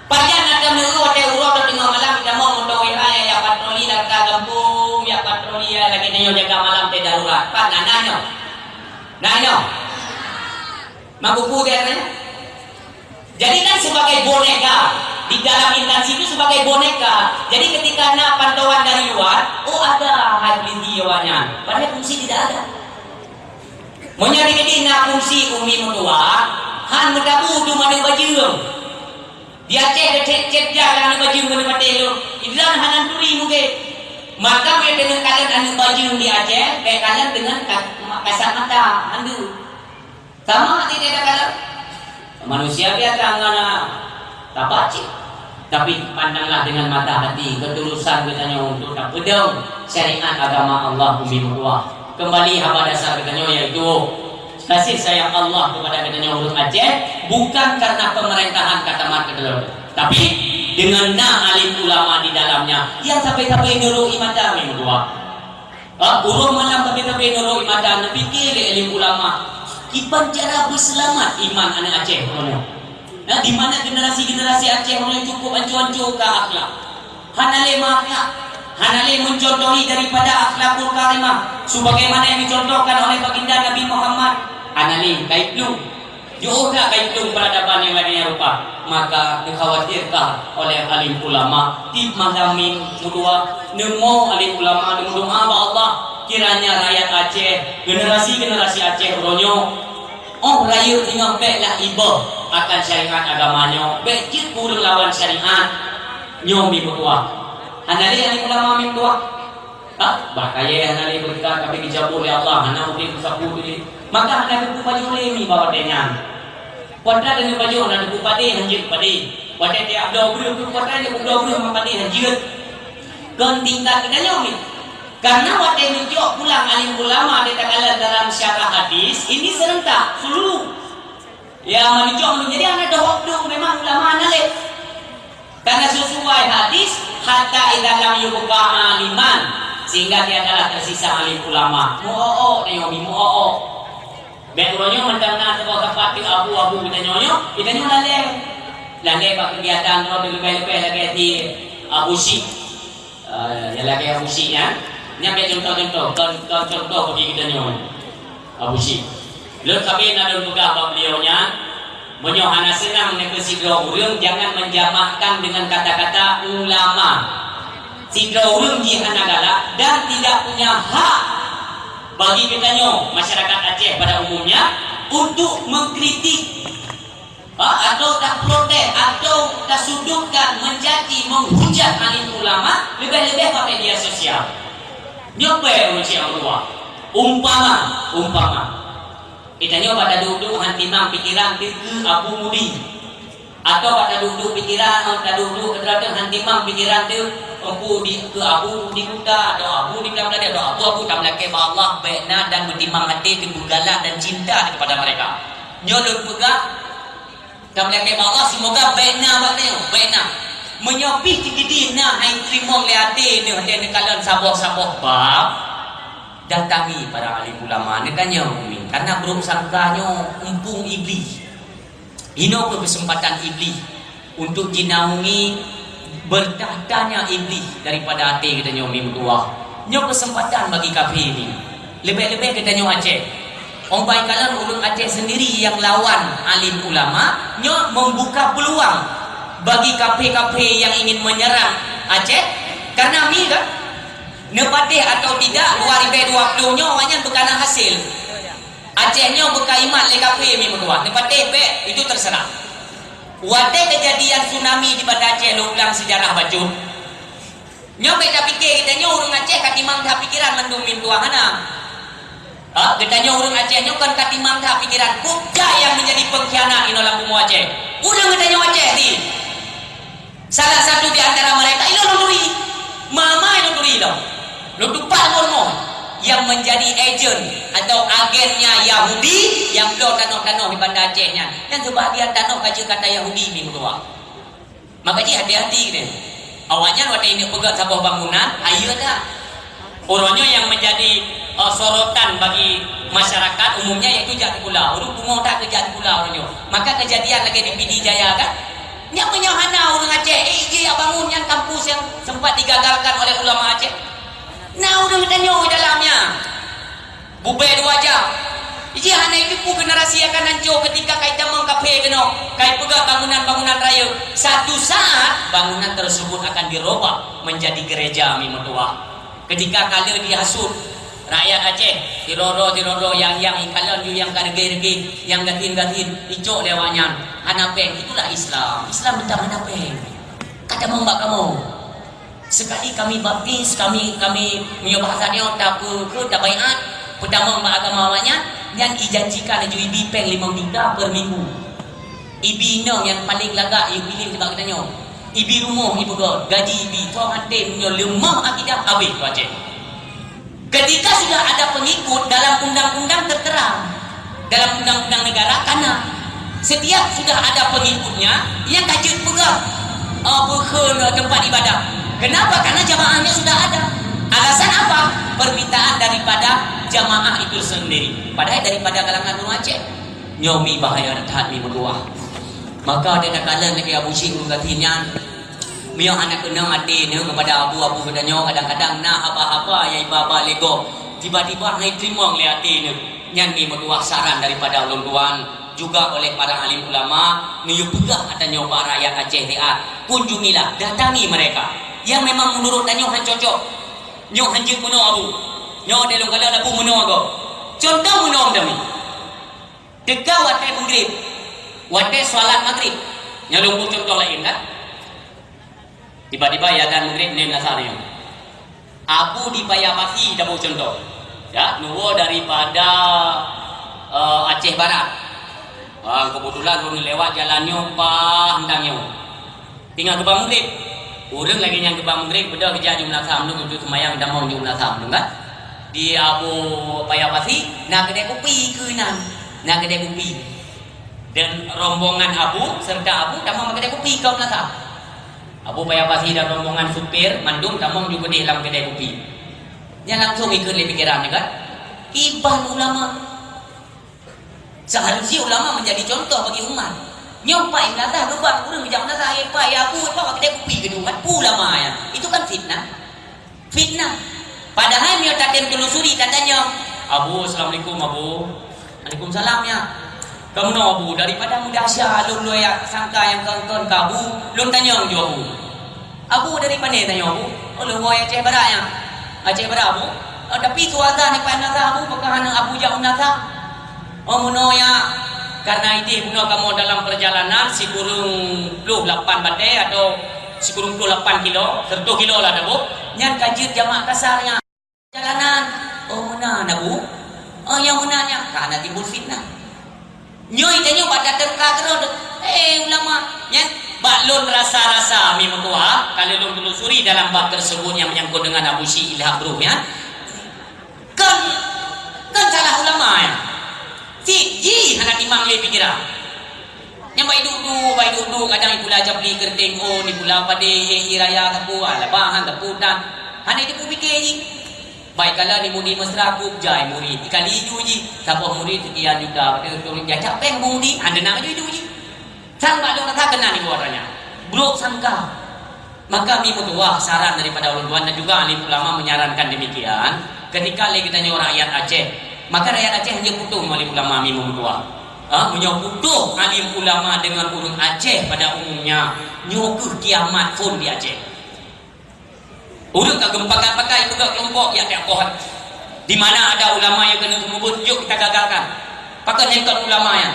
Pajan na tameureuh watèe uroe teungoh malam, tamong moto W H ya, ya patroli laka gampông, ya patroli ya lagèe nyoe jaga malam teuh darurat. Pat na, na nyoe. Na nyoe. Mabuku dia kan? Jadi kan sebagai boneka, di dalam instansi itu sebagai boneka. Jadi ketika na pantauan dari luar, oh ada hai polisi awaknyan. Padahal polisi tidak ada. Meunyoe di Madinah kungsi umi meutuah, han meutabu tu maneuk bajeueng. Di Aceh deucet-cet jak lam aneuk bajeueng keuneuk patéh lôn. Idang hana turi mungken. Maka bèk deungon kalon aneuk bajeueng di Aceh, bèk kalon deungon ka-, kasat mata, han deuh. Sama hati dia kalon. Manusia biasa ngon, ah, tabacit. Tapi pandanglah dengan mata hati, ketulusan geutanyoe untuk tapeudong syariat agama Allah bumi meutuah. Kembali haba dasar geutanyoe, yaitu kasih sayang Allah kepada geutanyoe ureueng Aceh, bukan karena pemerintahan ka tamat keudroe, tapi dengan na alim ulama di dalamnya yang sampai-sampai nurut mata bumi meutuah. Ah, ureueng malam tapi-tapi nurut mata, neupiké lé alim ulama. Kiban cara beuseulamat iman aneuk Aceh uroe nyoe. Nah, di mana generasi-generasi Aceh uroe nyoe cukup ancô-ancô ka akhlak. Hana lé meuakhlak, hana lé mencontohi daripada akhlakul karimah sebagaimana yang dicontohkan oleh baginda Nabi Muhammad. Hana lé, ka iplueng. Jeuet that ka itueng peuradaban nyang lagèe nyan rupa, maka dikhawatirkan oleh alim ulama. Tiep malam minggu dua, neumo alim ulama neumeudoa bak Allah, kiranya rakyat Aceh, generasi-generasi Aceh uroe nyoe, 'oh rayeuk singoh bèk lah iboh akan syariat agama nyoe, bèk jeuet ureueng lawan syariat. Nyoe meudoa. Hana lé alim ulama meudoa. Ha? Bah kayèe hana lé beureukat, tapi geujabôh lé Allah, hana udép sapeue lé. Maka hana geupeupajoh lé mi bak watèe nyan. Kuatra dan geupajoh hana geupeupadé, hanjeuet padé. Watèe tiep bloe breuh, kuatra nyang bloe breuh meupadé, hanjeuet. Kon tingkat geutanyoe mi. Karena watèe neujok pulang alim ulama di takalon dalam syarah hadis, ini serentak, seluruh. Ya, manusia, jadi hana dohok tu memang ulama hana lé. Karena sesuai hadis, "Hatta idza lam yubqa aliman," sehingga tiadalah tersisa alim ulama. Mu'o'o, tanyoe mi mu'o'o. Bèk uroe nyoe mantong na saboh sapat teuk abu-abu geutanyoe nyoe, geutanyoe lalè. Lalè bak kegiatan droe leubeh-leubeh lagèe si Abu Syik. Eh, nyang lagèe Abu Syik nyan, nyan bèk contoh-contoh, kon, kon contoh bagi geutanyoe. Abu Syik. Lôn sabe na lôn peugah bak beliau nyan, meunyoe hana seunang neukeu sidroe ureueng, jangan menjamakkan dengan kata-kata ulama. Sidroe ureueng jih hana galak dan tidak punya hak bagi geutanyoe, masyarakat Aceh pada umumnya, untuk mengkritik Ha, atau taprotes, atau tasudutkan, mencaci, menghujat alim ulama, leubeh-leubeh bak media sosial. Nyoe peureulèe ureueng syik Allah. Umpama, umpama. Geutanyoe bak taduek-duek han timang pikeran teuh keu Abu Mudi. Atau bak taduek-duek pikeran, taduek-duek keudroe teuh han timang pikeran teuh Abu di, keu Abu di Kuta, atau Abu di Bangladesh, atau Abu-Abu tameulakèe bak Allah, bèk na dan meutimang até teuh beugalak dan cinta kepada mereka. Nyoe lôn peugah, Tameulakèe bak Allah, semoga bèk na bak tanyoe, bèk na. Meunyoe pih teukeudi na hai teurimong lé até neuh, até neukalon saboh-saboh bab, datangi para alim ulama, neutanyong umi, karena buruk sangka nyoe umpung Iblih. Inoe keuh keuseumpatan Iblih untuk jinaungi bertahtanya Iblih daripada até geutanyoe mi meutuwah. Nyoe keuseumpatan bagi kafé mi. Leubeh-leubeh geutanyoe Aceh. Ong bai kalon ureueng Aceh sendiri nyang lawan alim ulama, nyoe membuka peluang bagi kafé-kafé yang ingin menyerang Aceh. Karena mi kan, neupatéh atau tidak, dua ribèe dua ploh nyoe awaknyan beukana hasil. Aceh nyoe beukaimat lé kafé mi meutuwah. Neupatéh bèk, itu terserah. Watèe keujadian tsunami di Banda Aceh, lôn ulang sejarah bacut. Nyoe bèk tapike geutanyoe ureueng Aceh ka timang that pikeran mandum mi meutuwah hana. Ha, geutanyoe ureueng Aceh nyoe kon ka timang that pikeran. Peue nyang menjadi pengkhianat inoe lam bumoe Aceh? Ureueng geutanyoe Aceh di. Salah satu di antara mereka inoe lôn turi. Mama lôn turi lom. Lôn tupat lôn rumoh. Yang menjadi ejen atau agennya Yahudi yang bloe tanoh-tanoh di Banda Aceh nyan. Dan sebahagian tanoh ka jeuet keu ata Yahudi mi meutuwah. Maka jih hati-hati deh. Awaknyan watèe inong peugöt saboh bangunan, ayeue that. Uroe nyoe nyang menjadi, eh, sorotan bagi masyarakat umumnya yaitu jak sikula. Ureueng pungo that keu jak sikula uroe nyoe. Maka keujadian lagèe di Pidie Jaya kan? Nyak meunyoe hana ureueng Aceh, eh, ijih jak bangun nyan kampus nyang sempat digagalkan oleh ulama Aceh. Na ureueng tanyoe di dalam nyan. Bubé dua jam. Iji hana jiteupeue generasi akan hanco ketika ka jitamong kafé keunoe, ka jipeugah bangunan-bangunan rayeuk. Satu saat, bangunan tersebut akan dirobah menjadi gereja mi meutuwah. Ketika ka lheueh jihasut rakyat Aceh, sidroe-droe, sidroe-droe nyang, nyang ikalon ju nyang ka reugeh-reugeh, nyang gasien-gasien, icok lé awaknyan, hana péng. Itulah Islam. Islam teuntang hana péng. Ka tamong bak kamoe. Sekali kami baptis, kami, kami meunyoe bahasa nyoe tapeue keu tabaiat, peutamong bak agama awaknyan, nyan ijanjikan laju ibi péng limong juta per minggu. Ibi inong nyang paleng lagak ipiléh nibak geutanyoe. Ibi rumoh ipeugöt, gaji ibi, soe maté meunyoe leumoh akidah habéh tu Aceh. Ketika sudah ada pengikut, dalam undang-undang tertera, dalam undang-undang negara kana, setiap sudah ada pengikutnya, nyang ka jeuet peugah, eh, bukon, eh, tempat ibadah. Kenapa? Karena jamaahnya sudah ada. Alasan apa? Permintaan daripada jamaah itu sendiri. Padahal daripada kalangan ureueng Aceh. Nyoe mi bahaya that mi meutuwah. Maka takalon lagèe Abu Syik ureueng gasien nyan. Meunyoe hana keunong até neuh keupada abu-abu geutanyoe, kadang-kadang na haba-haba nyang iba-ba lé gob, tiba-tiba hana jiteurimong lé até neuh. Nyan mi meutuwah saran daripada ulôn tuan. Juga oleh para alim ulama, neuyue peugah ata nyoe bak rakyat Aceh siat, kunjungilah, datangi mereka. Yang memang menurut tanyoe han cocok. Nyoe han jeuet meunoe Abu. Nyoe deh lôn kalon Abu meunoe gob. Contoh meunoe tami. Teuka watée Maghrib. Watée salat Maghrib. Nyoe lôn buet contoh laén kan. Tiba-tiba ya kan Maghrib nem lasar nyoe. Abu di Paya Pasi, tabôh contoh. Ya, neuwoe daripada, eh, Aceh Barat. Wah, kebetulan lôn lewat jalan nyoe, bah, hendang nyoe. Teungoh geuba Maghrib. Ureuëng lagée nyang geuba Maghrib, beudôh geujak jeuem lasam lôn untuk seumayang damong jeuem lasam lôn kan. Di Abu Paya Pasi, na keudè kupi keu inan. Na keudè kupi. Dan rombongan Abu serta Abu tamong bak keudè kupi kaum lasam. Abu Paya Pasi dan rombongan supir mandum tamong ju keudeh lam keudè kupi. Nyan langsung ikheun lé pikeran nyoe kan. Kiban ulama. Seharusnya ulama menjadi contoh bagi umat. Nyoe pai meunasah geuba ureuëng bijak meunasah, "Eh, pai, ya Abu, pai bak keudè kupi keunoe kan." Peue ulama nyan? Itu kan fitnah. Fitnah. Padahai meunyoe tatem telusuri, tatanyong, "Abu, assalamualaikum, Abu." "Waalaikumsalam, ya." "Kamoe Abu, daripada mudah sya lôn lôn ya sangka nyang kon-kon ka Abu, lôn tanyong ju Abu." "Abu dari pane tanyoe, Abu?" "Oh, lôn woe Aceh Barat, ya." "Aceh Barat, Abu?" "Oh, tapi suara ni pai meunasah, Abu, pakon hana Abu jak meunasah?" "Oh, meunoe ya, karena ideh bunoe kamoe dalam perjalanan sikureueng ploh lapan batée atau sikureueng ploh lapan kilo, seratus kilo lah tabôh, nyan ka jeuet jamak kasar nyan. Jalanan." "Oh, meunan, Abu?" "Oh, nyang meunan nyan, ka na timbul fitnah." Nyoe tanyoe bak datang ka keudroe, eh, ulama. Nyan bak lôn rasa-rasa mi meutuah, kalau lôn telusuri dalam bab tersebut yang menyangkut dengan Abu Syik Ilham Bruh nyan, Kon, kon salah ulama nyan. Cit jih hana timang lé pikeran. Nyang bai duek-duek, bai duek-duek, kadang ipula japli keureuteng ôn, ipula padé, ie raya sapeue, ah, labahan sapeue tan. Hana jipeupiké jih. Bai kala ni mudi mesra kup jai murit, ikali ju jih. Saboh murit sekian juta, padahai turun jacak péng mudi, hana na ju jih. Sang bak lôn rasa keunan ibu awak nyan. Brok sangka. Maka mi meutuah saran daripada ulôn tuan dan juga alim ulama menyarankan demikian, ketika lé geutanyoe rakyat Aceh, maka rakyat Aceh hanya butuh ngon alim ulama mi meutuah. Ha, meunyoe butuh alim ulama dengan ureuëng Aceh pada umumnya, nyoe keuh kiamat phon di Aceh. Ureuëng ka geumpakat-pakai peugah kelompok jak tiap poh. Di mana ada ulama nyang keuneuk meubeuet, jok kita gagalkan. Pakon nyang kon ulama nyan?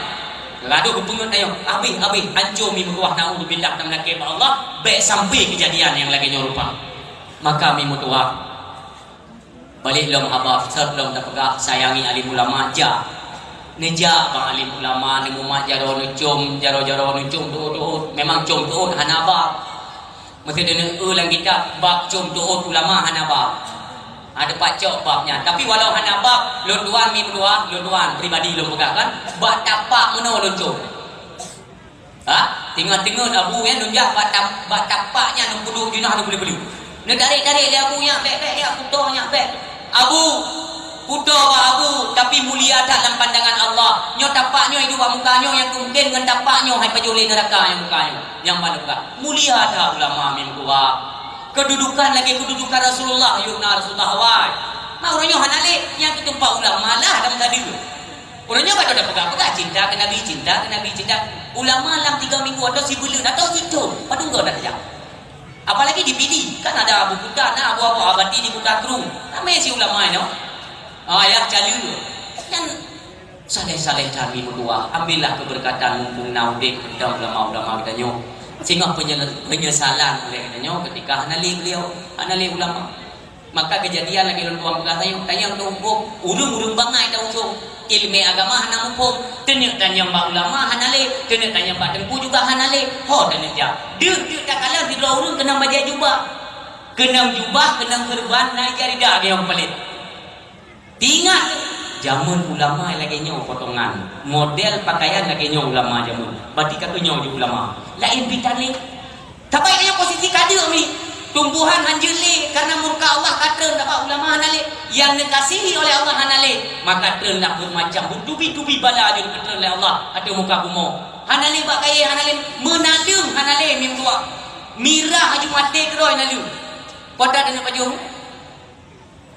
Ladôm geupeungeut tanyoe, habéh-habéh, ancô mi meutuah, naudzubillah, na meulakée bak Allah, bék sampai keujadian nyang lagée nyoe rupa. Maka mi meutuah, balék lom haba, sot lom tapeugah, sayangi alim ulama, jak. Neujak bak alim ulama, neumumat jaroe, neucom jaroe-jaroe, neucom teuôt-teuôt. Memang com teuôt hana bab. Meuseuti neueu lam kitab, bab com teuôt ulama hana bab. Ada pat cok bab nyan. Tapi walau hana bab, lôn tuan mi meutuah, lôn tuan pribadi lôn peugah kan, bak tapak meunoe lôn com. Ha? Teungoh-teungoh Abu nyan lôn jak bak tam-, bak tapak nyan lôn peuduek jeunah lôn peuleueh-peuleueh. Neutarek-tarek lé Abu nyan, "Bék, bék, ya, kuto nyan, bék." "Abu, kuto bak Abu, tapi mulia that lam pandangan Allah. Nyoe tapak nyoe iduek bak muka nyoe nyang keu mungken ngon tapak nyoe hai pajoh lé neuraka nyang muka nyoe." Nyang ban peugah, mulia that ulama mi meutuah. Kedudukan lagée kedudukan Rasulullah, yôh na Rasulullah awai. Nah, ureuëng nyoe hana lé, nyang keu teumpat ulama lah lam sadeue. Ureuëng nyoe ka tapeugah-peugah cinta keu Nabi, cinta keu Nabi, cinta. Ulama lam tiga minggu atau sibuleuen atau sithon, padum goe na tajak. Apalagi di Pidie, kan ada Abu Kuta, na Abu Abu Abati di Kuta Krueng. Ramé si ulama nyoe. Ah, ya, calue. Nyan saleh-saleh that mi meutuah, ambillah keberkatan mumpung na udeb teuntang ulama-ulama geutanyoe. Singoh penyel-, penyesalan uleh geutanyoe ketika hana lé beliau, hana lé ulama. Maka keujadian lagée lôn tuan peugah tanyoe, tanyoe teuhuköm, ureuëng-ureuëng bangai tausong. Iéleumé agama hana muphom, teuneuk tanyong bak ulama hana lé, teuneuk tanyong bak teungku juga hana lé. Ho teuneuk jak. Deuh-deuh takalon sidroe ureuëng keunong bajée jubah. Keunong jubah, keunong keureuban, na ija rida geuh nyang palét. Ingat, jameun ulama lagée nyoe potongan, model pakaian lagée nyoe ulama jameun. Berarti ka keuh nyoe jeuet ulama. Laén pih tan lé. Sabai tanyoe posisi ka deuek mi. Tumbuhan hanjeuet lé karena murka Allah ka treun, sabab ulama hana lé. Nyang neukasihi oleh Allah hana lé, maka treun dak beumacam, beutubi-tubi bala jeuet geutreun lé Allah ateueh muka bumoe. Hana lé bak kayée, hana lé meunaleueng, hana lé mi meutuah. Mirah aju maté keudroe naleueng. Kota deungon pajoh.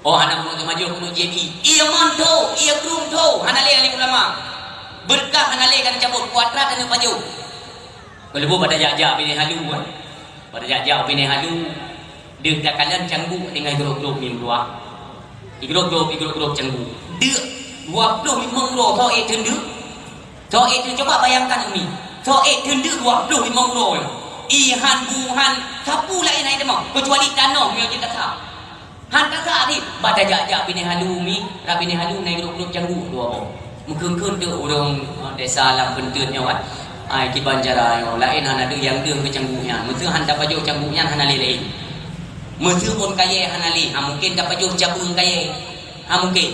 Oh, hana meunyoe teumajôh keuneuk J B. Ie mon tho, ie krueng tho, hana lé alim ulama. Beureukat hana lé ka neucabot, kuatra taneuk pajoh. Keuleubôh bak tajak-jak binéh halu, kan? Bak tajak-jak binéh halu, deuh takalon canggu tinggai grôp-grôp mim dua. Igrôp-grôp, igrôp-grôp canggu. Deuh dua ploh limong uroe, tho ék teundeuk. Tho ék teundeuk, coba bayangkan, Umi. Tho ék teundeuk dua ploh limong uroe. Ié han, bu han, sapeue laén hana teuma, keucuali tanoh meunyoe jeuet tasa. Han tasa deh, bak tajak-jak binéh halu, Umi, rab binéh halu na igrôp-grôp canggu dua boh. Meukeun-keun teuk ureuëng, eh, desa lam peunteut nyoe, kan. Ai, kiban cara nyoe, laén hana deuh nyang deuh keu canggu nyan. Meuseu han tapajoh canggu nyan hana lé laén. Meuseu ôn kayée hana lé, ha mungken tapajoh cabeueng kayée. Ha mungken.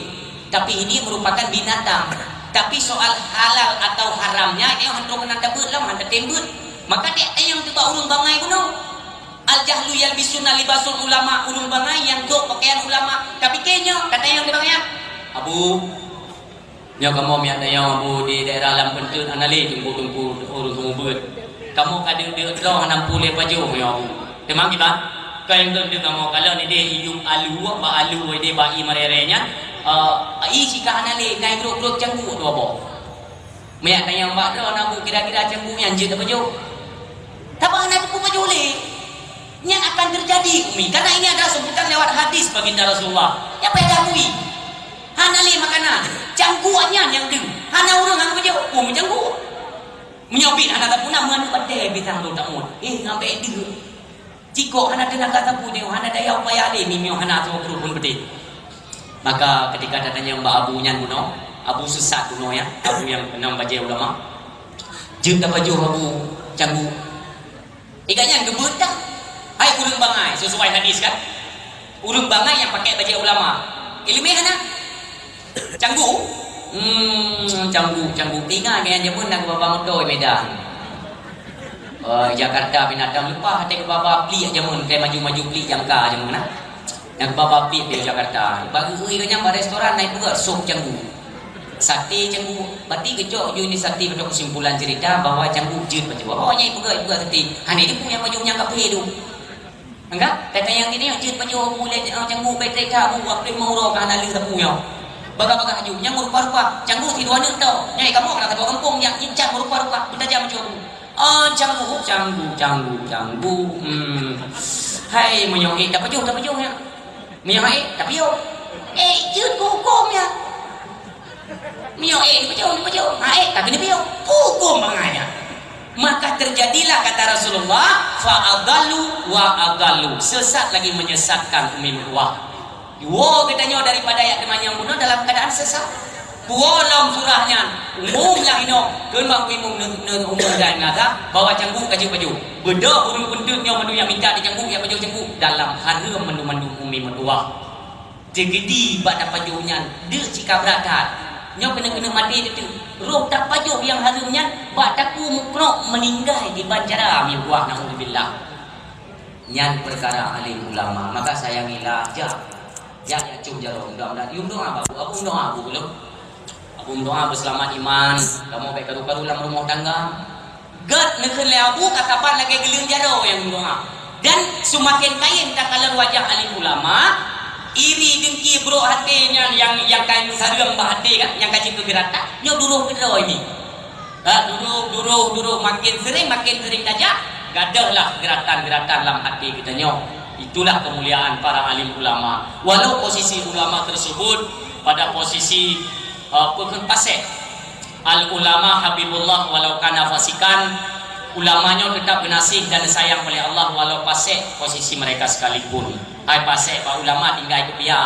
Tapi ini merupakan binatang. Tapi soal halal atau haramnya, nyoe han troh keunan tabeuet lom, han tatem beuet. Maka dek tanyong teuh bak ureuëng bangai bunoe. Al-jahlu yalbisunal libasul ulama, ureuëng bangai nyang gok pakaian ulama. Tapi keu nyoe, ka tanyong di bangai, "Abu, nyoe kamoe miet tanyong, Abu, di daerah lam peunteut hana lé teungku-teungku ureuëng seumeubeuet. Kamoe ka deuek-deuek droe hana peue lé pajoh nyoe, Abu." Teuma kiban, ka nyang teuntu kamoe kalon idéh iyup alu, bak alu idéh bak ié meurée-rée nyan, eh, ié sika hana lé, na igrôp-grôp canggu dua boh. Meunyo tanyong bak droe, na bu kira-kira canggu nyan jeuet tapajoh? Taba na teupeu pajoh lé. Nyan akan terjadi, Umi. Karena ini adalah sebutan lewat hadis baginda Rasulullah. Nyang payah takui. Hana lé makanan. Canggu nyan nyang deuh. Hana ureuëng nyang pajoh. Oh, meucanggu. Meunyo bit hana tapuna, meuaneuk batée bitang lôn tamut. Eh, ngambek deuh. Cikok hana teunaga sapeue nyoe, hana daya upaya lé, mimioh hana soe peuruphon beudeh. Maka ketika tatanyong bak abu nyan bunoe, abu sesat bunoe ya, abu nyang keunong bajée ulama. Jeuet tapajoh abu canggu. Iga nyan geubeuet dah. Hai ureuëng bangai, sesuai hadis kan? Ureuëng bangai nyang pakai bajée ulama. Ileumé hana? Canggu? Hmm, canggu, canggu. Ingat nyan jameun na geubaba moto di Medan. Eh, Jakarta binatang leupah até geubaba plik jameun, kai maju-maju plik jangka jameun na. Na geubaba plik di Jakarta. Bak geue nyan bak restoran na ipeugah sop canggu. Sate canggu. Berarti geucok ju ni sate beutôi kesimpulan cerita bahwa canggu jeuet bacut. Oh, nyan ipeugah, ipeugah sate. Hana ipeugah nyang bacut nyang ka pih tu. Enggak, kata nyang ini jeuet pajoh bu lé, eh, canggu bèk trép that bu, wak preh meuuroe ka hana lheueh sapeue nyoe. Bagah-bagah aju, nyang meurupa-rupa, canggu sidua neuk tau. Nyang kamoe keunan saboh gampông nyang incan meurupa-rupa, beutajam aju bu. Ah, canggu, canggu, canggu, canggu. Hmm. Hai, meunyoe ék tapajoh, tapajoh nyan. Meunyoe ék, tapiôh. Ék jeuet keu hukôm nyan. Meunyoe ék neupajoh, neupajoh. Ha ék ka keuneuk piôh. Hukôm bangai nyan. Maka terjadilah kata Rasulullah, "Fa adallu wa adallu." Sesat lagi menyesatkan umi meutuah. Dua geutanyoe daripada ayat teumanyong bunoe dalam keadaan sesat. Dua lom surah nyan, umum lah inoe, kheun bak umi mum neu-, neu-, umum dan ngata, bahwa canggu ka jeuet pajoh. Beudôh ureueng peunteut nyoe mandum nyang mita di canggu, nyang pajoh canggu, dalam hareuem mandum-mandum umi meutuah. Teukeudi bak tapajoh nyan, deuk cit ka brat that. Nyoe keuneuk-keuneuk maté teuh. Roh tapajoh nyang hareuem nyan bak takue meukrok meuninggai diban cara meubuah, naudzubillah. Nyan peukara alim ulama. Maka sayangilah, jak. Jak, jak cum jaroe. Mudah-mudahan. Yum doa, Abu. Abu doa, Abu, belum? Abu doa beuseulamat iman. Kamoe bèk karu-karu lam rumoh tangga. Gèt neukheun lé Abu ka saban lagèe geuleuen jaroe nyang meudoa. Dan seumaken kayém takalon wajah alim ulama, iri deungki brok até nyan nyang, nyang ka sareuem bak até kan, nyang ka jeuet keu geuratan, nyoe duroh keudroe nyoe. Ha, duroh, duroh, duroh, makin sering, makin sering tajak, gadôhlah geuratan-geuratan lam até geutanyoe. Itulah kemuliaan para alim ulama. Walau posisi ulama tersebut pada posisi, eh, peukheun pasék. Al-ulama habibullah walau kana fasikan, ulama nyoe teutap geunaséh dan disayang oleh Allah walau pasék posisi mereka sekalipun. Hai pasék bak ulama tinggai keupiya.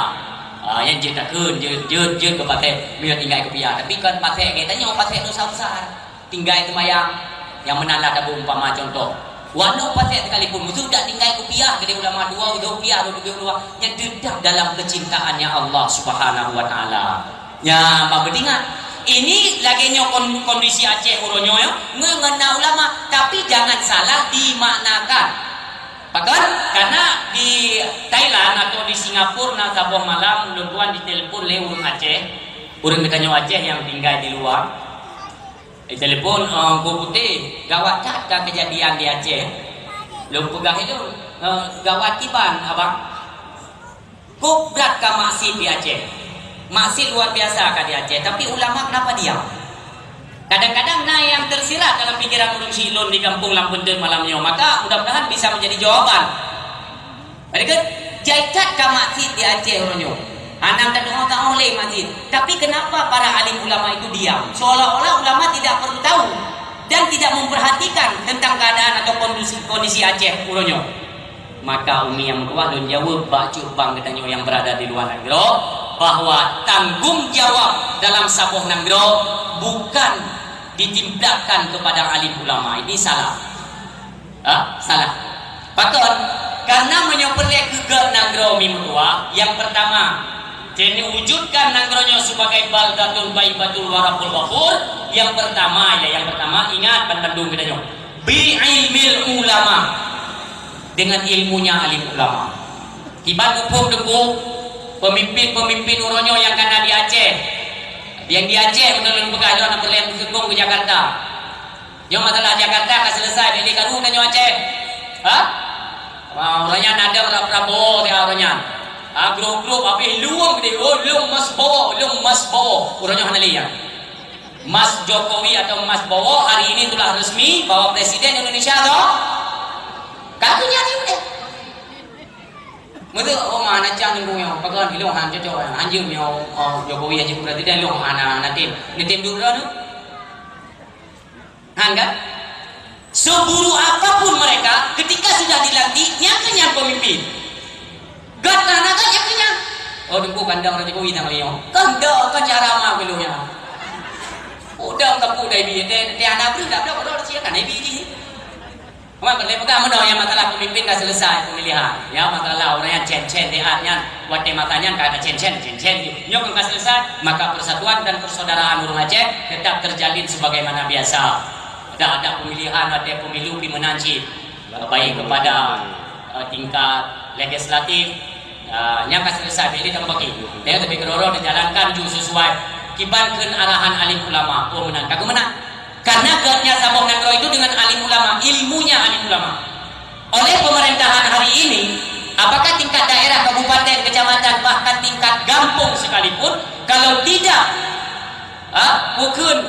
Ah, nyan jeuet takheun, jeuet, jeuet, jeuet keu pasék meunyoe tinggai keupiya. Tapi kon pasék geutanyoe, pasék dosa besar. Tinggai seumayang, nyang meunan lah tabeuet umpama contoh. Walau pasék sekalipun, meuseudah tinggai keupiya, keu ulama dua, dua keupiya, dua keupiya, nyan teutap dalam keucintaannya Allah Subhanahu wa Taala. Nyan, bak beuingat. Ini lagèe nyoe kon-, kondisi Aceh uroe nyoe, ya. Ngon, ngon na ulama, tapi jangan salah dimaknakan. Pakon? Karena di Thailand atau di Singapura na saboh malam, lôn tuan ditelepon lé ureueng Aceh. Ureueng geutanyoe Aceh nyang tinggai di luwa. Ditelepon, eh, Guru Putéh, gawat that ka keujadian di Aceh. Lôn peugah lé lôn, eh, gawat kiban, Abang. Kok brat ka maksiet di Aceh. Maksiet luar biasa ka di Aceh, tapi ulama kenapa diam? Kadang-kadang na nyang tersirat dalam pikiran ureuëng syiek lôn di gampông lam peunteun malam nyoe, maka mudah-mudahan bisa menjadi jawaban. Jadi kan, jai that ka masjid di Aceh uroe nyoe. Hana teudoa-doa lé masjid. Tapi kenapa para alim ulama itu diam? Seolah-olah ulama tidak perlu tahu dan tidak memperhatikan tentang keadaan atau kondisi, kondisi Aceh uroe nyoe. Maka umi nyang meutuah lôn jaweueb bak cut bang geutanyoe nyang berada di luar nanggroe, bahwa tanggung jawab dalam saboh nanggroe bukan ditimplakkan kepada alim ulama. Ini salah. Ha? Salah. Pakon? Karena meunyoe peureulée keu gét nanggroe mi meutuah, yang pertama, jadi wujudkan nanggroe nyoe sebagai baldatun thayyibatun wa rabbun ghafur, yang pertama, ya, yang pertama, ingat bandum geutanyoe. Bi ilmil ulama. Dengan ilmunya alim ulama. Kiban muphom teungku, pemimpin-pemimpin uroe nyoe nyang kana di Aceh. Nyang di Aceh, beutôi lôn peugah, nyoe na peureulée meuseukong keu Jakarta. Nyoe masalah Jakarta ka selesai, bèk lé karu tanyoe Aceh. Ha? Wah, uroe nyan ada Pra-, Prabowo, ya, uroe nyan. Ah, grup-grup habéh luwang geude, oh, lôn mas bawa, lôn mas bawa. Uroe nyoe hana lé nyan. Mas Jokowi atau Mas Bowo hari ini telah resmi bahwa Presiden Indonesia tu kami jadi udah. Meutu, oh, mana cang nunggu yang pegang ilong han cocok, han jeuem yang, oh, Jokowi aja presiden, ilong hana, hana tem. Ni tem dulu tu. Han kan? Seburuk apapun mereka, ketika sudah dilantik, nyan keuh nyan pemimpin. Gata na kan nyan keuh nyan. Oh, teungku kandang Raja Jokowi na kali nyoe. Kandang kan cara ma geuluh nyan. Udang kapu dai bi, teh, teh anak beri dak dak dak sia kan dai bi ji. Mak boleh pegang mana yang masalah pemimpin dah selesai pemilihan. Ya, masalah orang yang cen-cen lihat nyan, watèe mata nyan ka ada cen-cen, cen-cen. Nyoe kan ka selesai, maka persatuan dan persaudaraan ureuëng Aceh tetap terjalin sebagaimana biasa. Dah ada pemilihan, ada pemilu pi meunan cit. Baik kepada, eh, tingkat legislatif, eh, nyang ka selesai, jadi tak bagi. Ya, tapi keudroe-droe dijalankan ju sesuai kiban kheun arahan alim ulama. Oh, meunan. Ka geuh meunan. Karena geutnya saboh nanggroe itu dengan alim ulama, ilmunya alim ulama. Oleh pemerintahan hari ini, apakah tingkat daerah, kabupaten, kecamatan, bahkan tingkat gampong sekalipun, kalau tidak, ha, bukon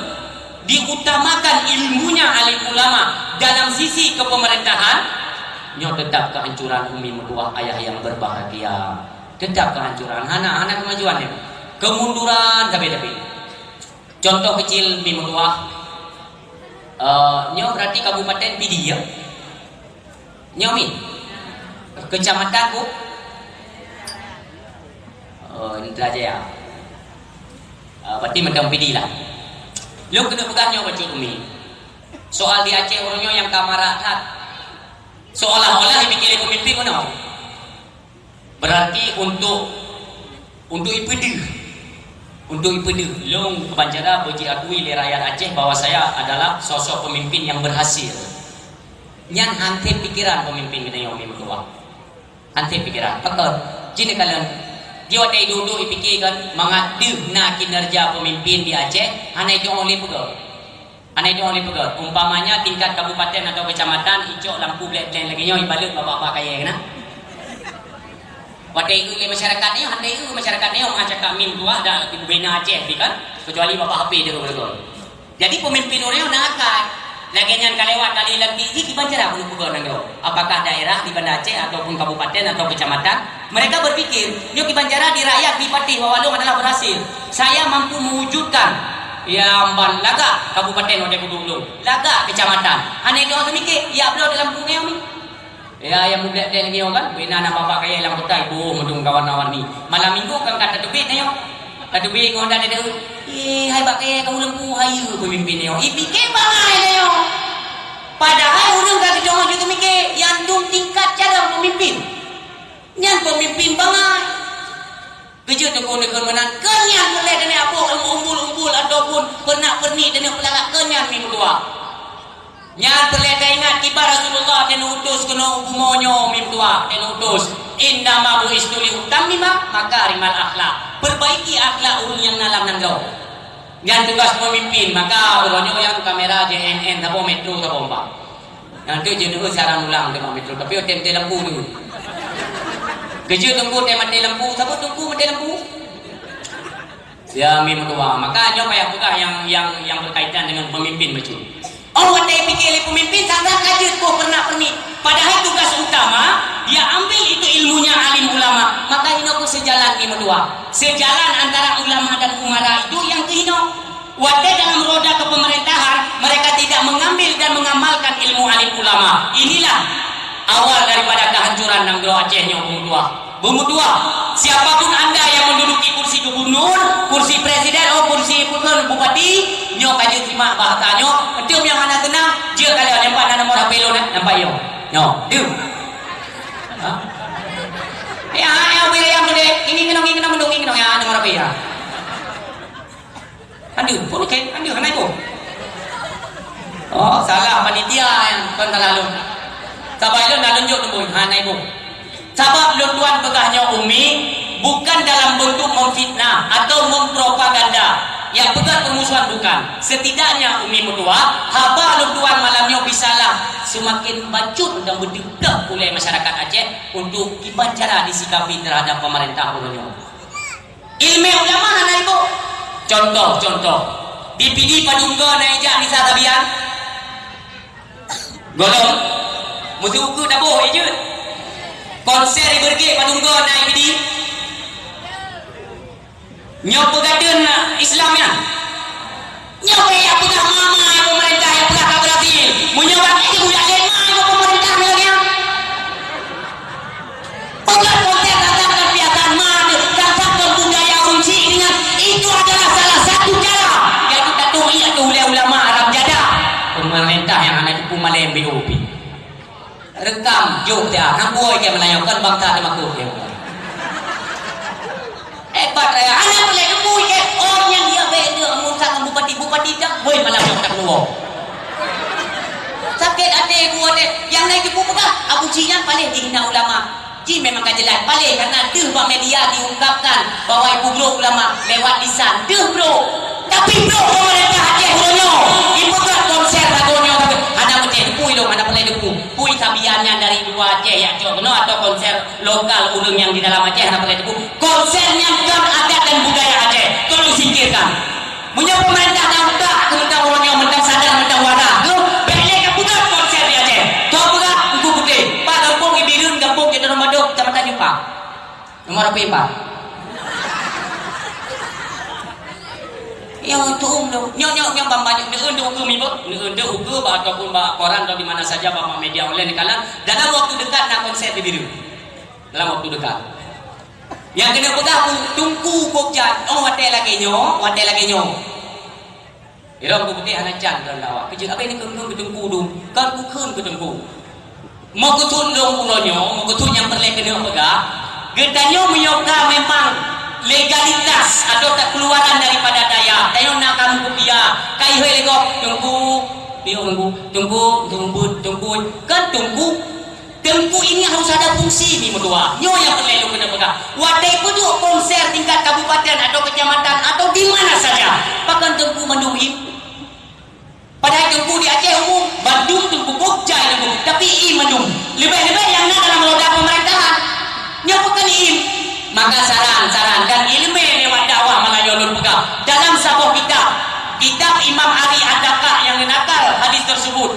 diutamakan ilmunya alim ulama dalam sisi kepemerintahan, nyoe tetap kehancuran umi meutuah ayah yang berbahagia. Tetap kehancuran. Hana, hana kemajuan nyoe. Kemunduran tapi-tapi. Contoh kecil umi meutuah. Eh, nyoe berarti Kabupaten Pidie, ya? Nyoe mi? Kecamatan ku? Oh, Indrajaya. Ah, berarti mantong Pidie lah. Lôn keuneuk peugah nyoe bacut umi. Soal di Aceh uroe nyoe nyang ka marak that. Seolah-olah dipikir pemimpin meunoe. Berarti untuk, untuk ipeudeuh. Untuk ipeudeuh. Lôn keubancara beujiakui lé rakyat Aceh bahwa saya adalah sosok pemimpin yang berhasil. Nyan han tem pikiran pemimpin geutanyoe umi meutuah. Han tem pikiran. Pakon? Jih neukalon. Di watèe duek-duek ipike kan, mangat deuh na kinerja pemimpin di Aceh, hana itu'oh lé peugah. Hana itu'oh lé peugah. Umpamanya tingkat kabupaten atau kecamatan, icok lampu blek-blek lagèe nyoe, ibalot bak-bak kayèe keunan. Watèe ieu lé masyarakat nyoe, han tem ieu masyarakat nyoe, meucakap umi meutuah dak di bubena Aceh tadi kan, kecuali bak-bak H P jaga beureugon. Jadi pemimpin ureueng nyoe na akai. Lagèe nyan ka lewat kali lantik jih kiban cara keuneuk peugah nanggroe. Apakah daerah di Banda Aceh ataupun kabupaten atau kecamatan, mereka berpikir, nyoe kiban cara di rakyat dipatéh bahwa lôn adalah berhasil. Saya mampu mewujudkan, ya, ban lagak kabupaten watèe kuduek lôn, lagak kecamatan. Hana lôn teumike, ya bloe dalam bungéh ni. Ya, nyang mublek-blek lagèe nyoe kan, bubena na bak-bak kayèe lam kota, iboh meudong ka warna-warni. Malam minggu kan ka tateubiet nyoe. Tateubiet ngon dan deudeuh. Eh, hai bak kayèe kamoe lampu, hai pemimpin nyoe. Ipike bangai nyoe. Padahai ureueng ka geudeungoe jeuet teumike, nyan dum tingkat cadang pemimpin. Nyan pemimpin bangai. Keujeuet teungku neukheun meunan, keu nyan peureulèe taneuk apôh umbul-umbul ataupun peurenak-peurenik taneuk peulalak, keu nyan mi meutuah. Nyan peureulèe taingat kiban Rasulullah taneuk utus keunoe u bumoe nyoe mi meutuah, taneuk utus. Innama bu'istu li utammima makarimal akhlak. Perbaiki akhlak ureueng nyang na lam nanggroe. Nyan tugas pemimpin, maka uroe nyoe nyang kamera J N N saboh, Metro saboh, umpama. Nyan tu jeuet neueu siaran ulang teuma Metro, tapi watèe maté lampu tu. Keujeuet teungku watèe maté lampu, saboh teungku maté lampu. Ya, mi meutuah. Maka nyoe payah peugah nyang, nyang, nyang berkaitan dengan pemimpin bacut. Oh, watèe pike lé pemimpin, sangat ka jeuet boh peurenak-peurenik. Padahai tugas utama, dia ambil itu ilmunya alim ulama. Maka inoe keuh seujalan, mi meutuah. Seujalan antara ulama dan umara itu nyang keuh inoe. Watèe dalam roda kepemerintahan, mereka tidak mengambil dan mengamalkan ilmu alim ulama. Inilah awal daripada kehancuran nanggroe Aceh nyoe, mi meutuah. Beumeutuah, siapapun anda yang menduduki kursi gubernur, kursi presiden, oh, kursi bupati, nyoe ka jeuet simak bahasa nyoe, enteuk nyang hana seunang, jeuet ka lheueh, nampak na nomor H P lôn, eh? Nampak yo. Nyoe, deuh. Ha? Ya, ya, beri yang gede. Ini kenong, ini kenong, ini kenong, ya, nomor H P ya. Aduh, pun kan, aduh, hana iboh. Oh, salah panitia nyang kon salah lôn. Sabab lôn dah tunjuk tembôi, hana iboh. Sabab lôn tuan peugah nyoe, Umi, bukan dalam bentuk memfitnah atau mempropaganda. Nyang peugah permusuhan bukan. Setidaknya, Umi meutuah, haba lôn tuan malam nyoe bisalah seumaken bacut dan beudeukleuh ulèe masyarakat Aceh untuk kiban cara disikapi terhadap pemerintah uroe nyoe. Ileumèe ulama hana iboh. Contoh, contoh. Di Pidie padum goe na ijak Nisa Sabian? Gohlom. Meusiukeue taboh, iya jeuet. Konser ibeureuguek padum goe na i Pidie? Nyoe peugateun Islam nyan. Nyoe payah peugah ma-ma pemerintah nyang peugah ka berhasil. Meunyoe bak nyan, jeuet jak lé ma pemerintah nyoe nyan. Peugah konser tantang kebiasaan ma, tantang budaya ureueng chik nyan, itu adalah salah satu cara. Yaitu tatung ié keu ulèe ulama Arab jadah. Pemerintah nyang hana jipeue malèe B O P. Rekam, jok dia, hang buai dia meulayeue, kon bangsa teumakot dia. Hebat raya, hana peureulèe geupeu ikèe, oh, nyang dia bèk dia, mun sa ngon bupati, bupati dak, woi, malam nyoe dak luwa. Sakét até gua deh, nyang laén geupeu peugah, Abu Cik nyan paléh dihina ulama. Ji memang ka jelas, paléh karena deuh bak media diungkapkan bahwa ibu brok ulama lewat lisan. Deuh brok. Tapi brok pemerintah Aceh uroe nyoe, ipeugah konser lagu nyoe, hana meucéh, geupeu ilong, hana peureulèe geupeu. Pui Sabian nyan dari luwa Aceh jak cok keunoe atau konser lokal ureueng nyang di dalam Aceh hana peureulèe teupeu. Konser nyan kon adat dan budaya Aceh. Tolong singkirkan. Meunyoe pemerintah na utak keu mantong uroe nyoe, mantong sadar, mantong waras, bèk lé ka peugah konser di Aceh. Kau peugah Teungku Putéh, pat gampông i Bireuen, gampông cit Taromadong, Kecamatan Jeupang. Nomor berapa, Pak? Nyang tu'um tu. Nyoe, nyoe, nyoe ban banyak. Neu'eun teuh ukeue mibeuet. Neu'eun teuh ukeue bak ataupun bak koran atau di mana saja bak media online neukalon. Dalam waktu dekat na konser di Bireuen. Dalam waktu dekat. Nyang keuneuk peugah, Teungku Gobjat. Oh, watèe lagèe nyoe, watèe lagèe nyoe. Irong Teungku Putéh hana can dalam dakwah. Keujeuet abéh ni kheun-kheun keu Teungku dum. Kon kukheun keu Teungku. Meukeusut lôn uroe nyoe, meukeusut nyang peureulèe keuneuk peugah, geutanyoe meunyoe ka memang legalitas atau keuluaran daripada dayah, tanyoe na ka meukupiah, ka ihôi lé gob, Teungku, piôh Teungku, Teungku, Teungku, Teungku, kan Teungku, Teungku ini harus ada fungsi, mi meutuah. Nyoe nyang peureulèe lôn keuneuk peugah. Watèe peuduek konser tingkat kabupaten atau kecamatan atau di mana saja, pakon Teungku mandum im? Padahai Teungku di Aceh umum, bandum Teungku, Gobjat Teungku, tapi im mandum. Leubeh-leubeh nyang na dalam roda pemerintahan. Nyoe pakon im. Maka saran, saran dan ileumèe lewat dakwah malam nyoe lôn peugah dalam saboh kitab. Kitab Imam Ali Ad-Daqqaq nyang neunakal hadis tersebut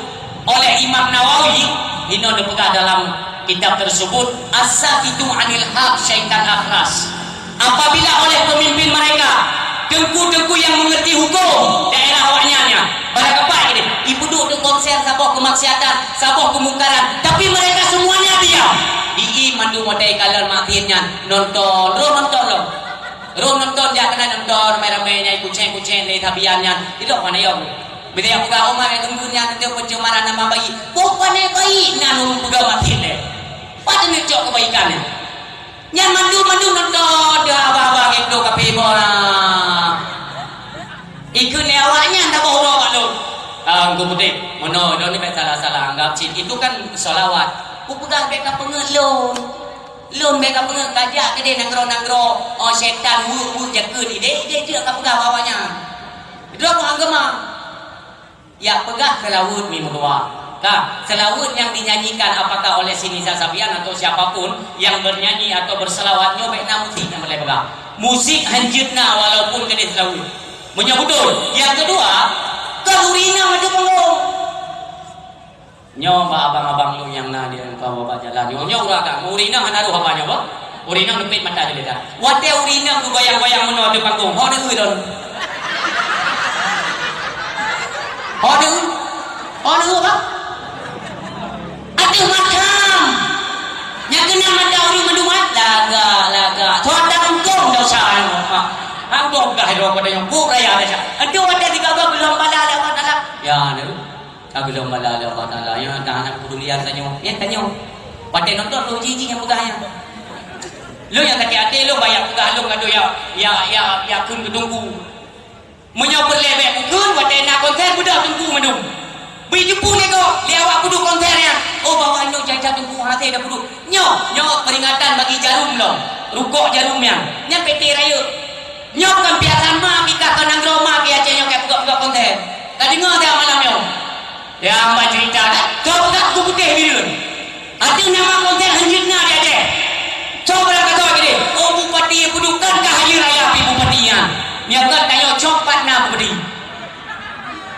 oleh Imam Nawawi, inoe neupeugah dalam kitab tersebut, "As-sakitu 'anil haq syaitan akhras." Apabila oleh pemimpin mereka, teungku-teungku yang mengerti hukum daerah awaknyan nyan, barangkapai gini, ipeuduek di konser saboh kemaksiatan, saboh kemungkaran, tapi mereka semuanya diam. Di-i mandum watèe ikalon maksiat nyan, nonton, roh nonton lom. Roh nonton jak keunan nonton ramé-ramé nyan, kucéng-kucéng lé Sabian nyan. Idok mana yom? Bila nyang peugah umat nyang teungku nyan teuntèe pencemaran nama baik. Bukan baik nan ureueng peugah maksiat lé. Pat neucok kebaikan nyan. Nyan mandum-mandum nonton deuh abah-abah geuh kaphé boh na. Ikheun lé awaknyan taboh uroe bak lôn. Ah, Teungku Putéh, meunoe lôn ni bèk salah-salah anggap cit. Itu kan sholawat. Kupeugah bèk kapeungeut lôn. Lôn bèk kapeungeut kajak keudéh nanggroe-nanggroe, oh, syètan weuek-weuek jakeuet idéh-idéh jeuet kapeugah bak awaknyan. Droe pun agama. Ya, peugah seulaweuet mi meutuah. Ka, seulaweuet nyang dinyanyikan apakah oleh si Nisa Sabian atau siapa pun yang bernyanyi atau berselawat nyoe bèk na meuti nyang peureulèe peugah. Musik hanjeuet na walaupun gadéh seulaweuet. Meunyoe beutôi. Nyang keudua, kon ureueng inong ateueh panggong. Nyoe bak abang-abang lôn nyang na di engkau bak jalan. Nyoe, nyoe ureueng agam. Ureueng inong hana rôh haba nyoe, bah. Ureueng inong neupet mata jeuet that. Watèe ureueng inong geugoyang-goyang meunoe ateueh panggong, ho neueu lôn. Ho neueu. Ho neueu, bah. Ateueh makam. Nyang keunong mata ureueng mandum, lagak, lagak. Soe tanggung dosa nyoe, ha. Hang boh gah droe pada nyoe, buet raya desya. Aduh, watèe sigoe-goe geulom bala lé Allah Taala. Ya, nyoe. Ka geulom bala lé Allah Taala. Ya, dah aneuk pedulian tanyoe. Ya, tanyoe. Watèe nonton lôn jiji nyang peugah nyan. Lôn nyang sakét até, lôn bak jak peugah lôn gadoh ya, ya, ya, ya kheun keu teungku. Meunyoe peureulèe bèk kukheun, watèe na konser beudôh teungku mandum. Bri jipeubuet lé gob, lé awak peuduek konser nyan. Oh, bahwa nyoe jai-jai teungku hase tapeuduek. Nyoe, nyoe peuringatan bagi jarum lom. Rukok jarum nyan. Nyan P T Rayeuk. Nyoe kon piasan ma kita, kon nanggroe ma pih Aceh nyoe ka peugah-peugah konser. Ka deungö dak malam nyoe? Ya, hamba cerita dak. Kau peugah kupeugah bireuen. Ateueh nama konser hanjeuet na di Aceh. Coba ka toh jadi, oh, bupati peudukan ka hayeue raya pih bupati nyan. Nyoe kan tanyoe cok pat na bupati.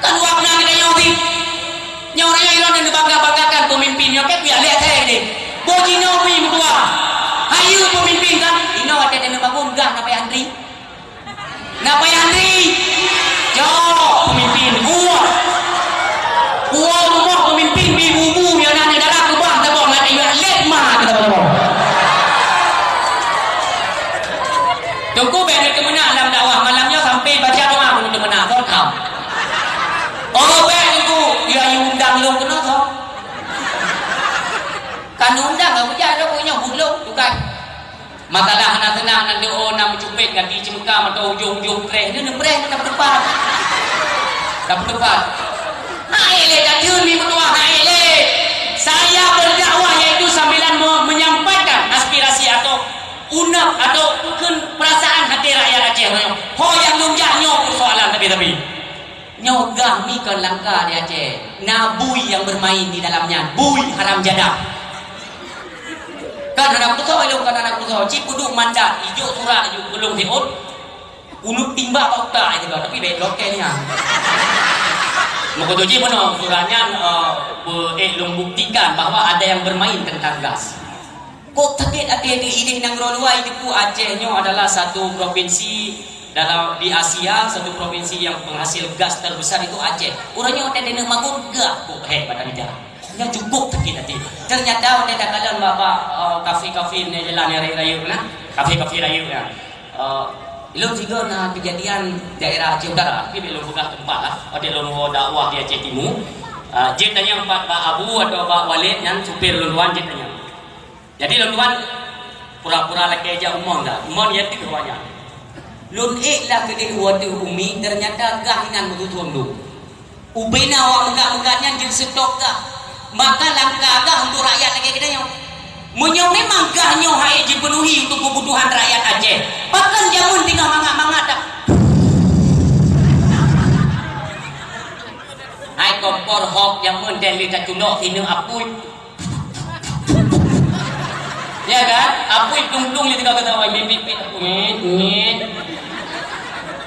Kan wak na geutanyoe pih. Nyoe raya ilôn dan bangga-banggakan pemimpin nyoe, kan biar lihat saya deh. Boh jinoe pih meutuah. Hayeue pemimpin kan, inoe watèe dan bangun gah na payah antri. Na payah antri. Jok pemimpin, buah. Buah rumoh pemimpin bi bubu nyang na di dalam keubah saboh ngat ayat let ma keu saboh-saboh. Teungku bèk neuteumeunak lam dakwah malam nyoe sampai baca doa pun neuteumeunak. Soe tau? Oh, bèk teungku, ya, ya undang lôn keunoe soe? Kan undang, aku jak lôn, nyoe buet lôn, bukan. Masalah hana seunang, nan doa, nan meucupet gaki ceumeuka mata ujong-ujong preh, ni preh, ni tapeutupat. Tapeutupat. Hai lé, ka kheun mi meutuah, hai lé. Saya berdakwah yaitu sambilan me-, menyampaikan aspirasi atau unek atau kheun perasaan hati rakyat Aceh nyoe. Ho nyang lôn jak nyoe persoalan tapi-tapi. Nyoe gah ni kon langka di Aceh. Na bui nyang bermain di dalam nyan. Bui haram jadah. Kan hana peusoe lôn, kan hana peusoe. Cit peuduek mandat, ijok surat aju ulôn siot. Ulôn timbak bak utak aja, tapi bèk lokeng nyan. Meukeujih meunoe surat nyan, eh, be-, eh, lôn buktikan bahwa ada yang bermain tentang gas. Kok sakét até teuh idéh nanggroe luwa, itu Aceh nyoe adalah satu provinsi dalam, di Asia, satu provinsi yang penghasil gas terbesar itu Aceh. Ureueng nyoe watèe deungon magun gah kok hèk batang ija. Nyoe cukup sakét até. Ternyata watèe takalon bak, bak, eh, kafe-kafe nyan jalan nyang rayeuk-rayeuk na, kafe-kafe rayeuk na. Eh, lôn sigoe na kejadian daerah Aceh Utara, tapi bèk lôn peugah teumpat lah. Watèe lôn woe dakwah di Aceh Timu, eh, jeuet tanyong bak, bak Abu atau bak Walid nyan supir lôn tuan jeuet tanyong. Jadi lôn tuan pura-pura lakèe jak u mon dah. U mon ya teuh awaknyan. Lôn ék lah keudéh u ateueh umi, ternyata gah inan meututhon dum. Ubena awak meugat-meugat nyan jeuet seutôk gah. Maka langka gah untuk rakyat lagèe geutanyoe. Meunyoe memang gah nyoe hana jipeunuhi untuk keubutuhan rakyat Aceh, pakon jameun teungoh mangat-mangat dah. Hai kompor hok jameun dan lé tacunok sineuk apui. Ya kan? Apui plung-plung di tingkat kata, "Oi, bit, bit, bit, apui, ngit, ngit."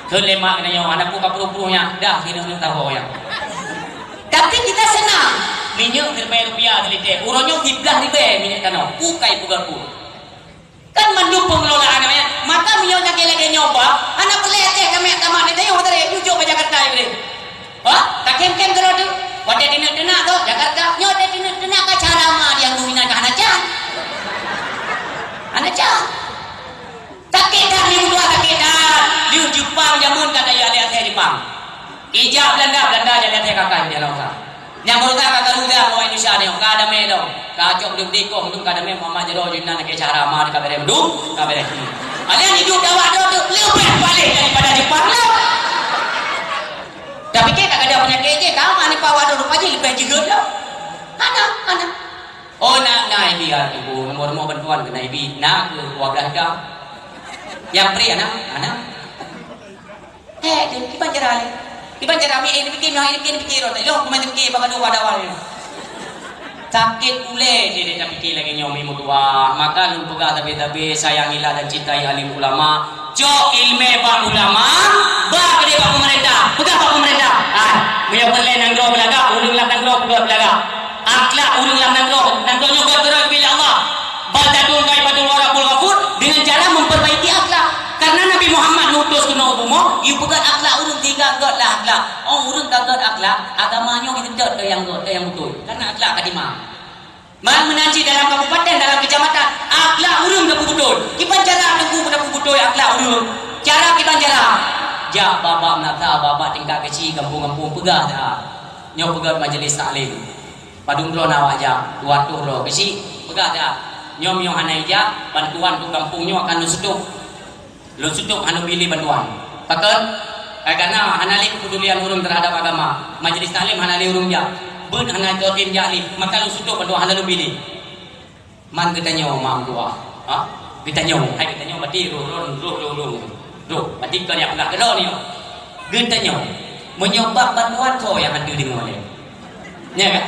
Keu lé mak keunan nyoe, aneuk ku ka pruh-pruh nyan, dah keuneuk neuk taho nyan. Tapi kita senang. Minyeuk siribèe rupiah silitè. Uroe nyoe siblaih ribèe minyeuk tanoh. Bukai peugah ku. Kan mandum pengelolaan namanya. Maka meunyoe lagèe-lagèe nyoe ba, hana peureulèe Aceh kami tamat di tayong tadi, jujur bak Jakarta ya boleh. Wah, tak kem-kem keudroe tu. Watèe tineuk teunak tu, Jakarta. Nyoe watèe tineuk teunak ka cara ma dia guna ka hana can. Hana can. Sakét that ni meutuah, sakét that. Di Jepang jameun ka daya lé Aceh Jepang. Ijak Belanda, Belanda jadi Aceh kakai dia lausa. Nyang beureukat ka garu dah awak Indonesia nyoe, ka damé dong. Ka cok dum dikoh dum ka damé Muhammad Jero Junan ke cara ma ka berem dum, ka berem. Alian idup dawak dong tu leubeh paléh daripada Jepang lah. Tapi ke tak ada penyakit je, ka ma ni pawak dong rupa je leubeh jeuhet lah. Hana, hana. Oh, na, na ibi ya ibu, nomor-nomor bantuan kena ibi, na ke dua belas ka. Yang pri anak, anak. Hèk, kiban cara lé. Kiban cara mi, eh, dipikir, noh, dipikir, dipikir, noh. Ilong, kumai dipikir, bak gadoh pada awal ni. Sakét ulèe jih deh tapikir lagèe nyoe mi meutuah. Maka lôn peugah tabe-tabe, sayangilah dan cintai alim ulama. Cok ileumèe bak ulama, ba keudéh bak peumeurintah. Peugah bak peumeurintah, "Hai, meunyoe peureulèe nanggroe beulagak, ureueng lam nanggroe peugot beulagak. Akhlak ureueng lam nanggroe, nanggroe nyoe göt keudroe geubri lé Allah. Baldatun thayyibatun wa rabbun ghafur, deungon cara memperbaiki akhlak. Karena Nabi Muhammad neuutus keunoe u bumoe, geupeugöt akhlak ureueng, sehingga göt lah akhlak. Oh, ureueng ka göt akhlak, agama nyoe geuseutôt keu nyang göt, keu nyang beutôi. Karena akhlak ka dimang." Ban meunan cit dalam kabupaten, dalam kecamatan, akhlak ureueng tapeubeutôi. Kiban cara Teungku tapeubeutôi akhlak ureueng? Cara kiban cara? Jak bak-bak meunasah, bak-bak tingkat keuchik, gampông-gampông, peugah that. Nyoe peugöt majlis taklim. Padum droe na awak jak, dua reutôh droe keuchik, peugah that. Nyoe meunyoe hana ijak, bantuan untuk gampông nyoe akan lôn seutôt. Lôn seutôt hana lôn bi lé bantuan. Pakon? Ai, karena hana lé keupedulian ureueng terhadap agama. Majlis taklim hana lé ureueng jak. Beuet hana lé jak lé. Maka lôn seutôt bantuan, hana lôn bi lé. Man geutanyoe, ma meutuah. Ha? Geutanyoe. Hai geutanyoe, berarti roh lôn, roh lôn, roh. Roh. Berarti kon nyang peugah keudroe nyoe. Geutanyoe. Meunyoe bak bantuan, soe nyang hana deungoe lé? Nya kan?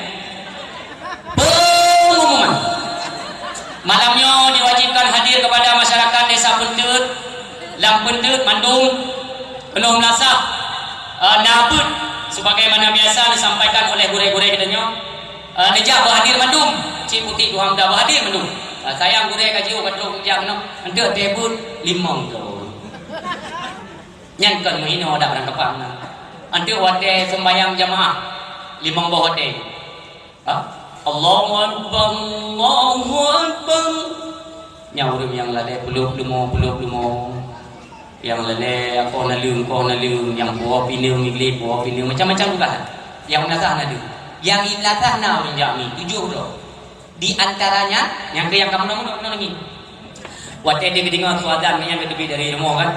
Pengumuman. Malam nyoe diwajibkan hadir kepada masyarakat Desa Peunteut, lam Peunteut mandum, keunoe meunasah, eh, na beuet sebagaimana biasa disampaikan oleh gurèe-gurèe geutanyoe. Eh, neujak beuhadir mandum, Cik Putik Duhamda beuhadir mandum. Eh, sayang gurèe ka jiôh ka trok jak keunoe, enteuk teuh beuet limong thôn. Nyan kon meuhinoe dak barangkapeue na. Enteuk watèe seumbahyang jamaah limong boh watèe. Ha? Allahu Akbar, Allahu Akbar. Nyang ureueng nyang lalè peuloh leumo, peuloh leumo. Nyang lalè akoh naleueng, akoh naleueng, nyang puwoe pineung, igleh puwoe pineung, macam-macam tugaih. Nyang meunasah na deuh. Nyang meunasah na ureueng jak mi, tujoh droe. Di antaranya, nyang keu nyang ka meunoe-meunoe, meunoe nangis. Watèe dia geudeungoe su azan, nyan geuteubiet dari rumoh kan.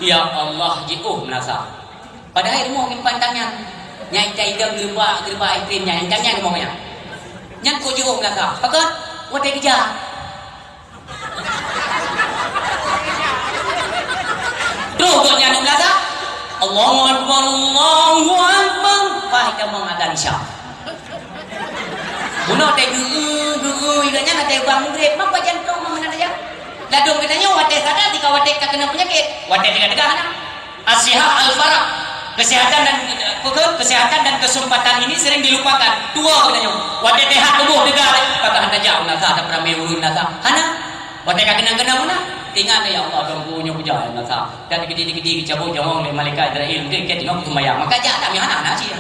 Ya Allah, jiôh meunasah. Padahai rumoh menyimpan tangan. Nyang idong geureubak, geureubak es krim nyan, nyang tangan rumoh nyan. Nyan kok jiôh meunasah. Pakon? Watèe geujak. Troh gobnyan meunasah. Allahu Akbar, Allahu Akbar. Paih tamong azan Isya. Bunoe teuh geu-eu, geu-eu, iga nyan watèe bang mugreb, mapa jantung meunan aja. Ladôm geutanyoe watèe sadar, tika watèe ka keunong peunyakét, watèe teuga-teuga hana. As-sihah al-farah, kesehatan dan, kesehatan dan kesempatan ini sering dilupakan. Tuwo geutanyoe, watèe sehat tuboh teuga, maka hana jak meunasah, hana peuramé ureueng meunasah. Hana. Watèe ka keunong-keunong meunan, ingat, "Ya Allah, Tuhanku, nyoe peujah meunasah." Dan dikeudi-dikeudi geucabot nyawöng lé malaikat Israel, mungken ka teungoh sumbayang. Maka jak dak meuhana na cit.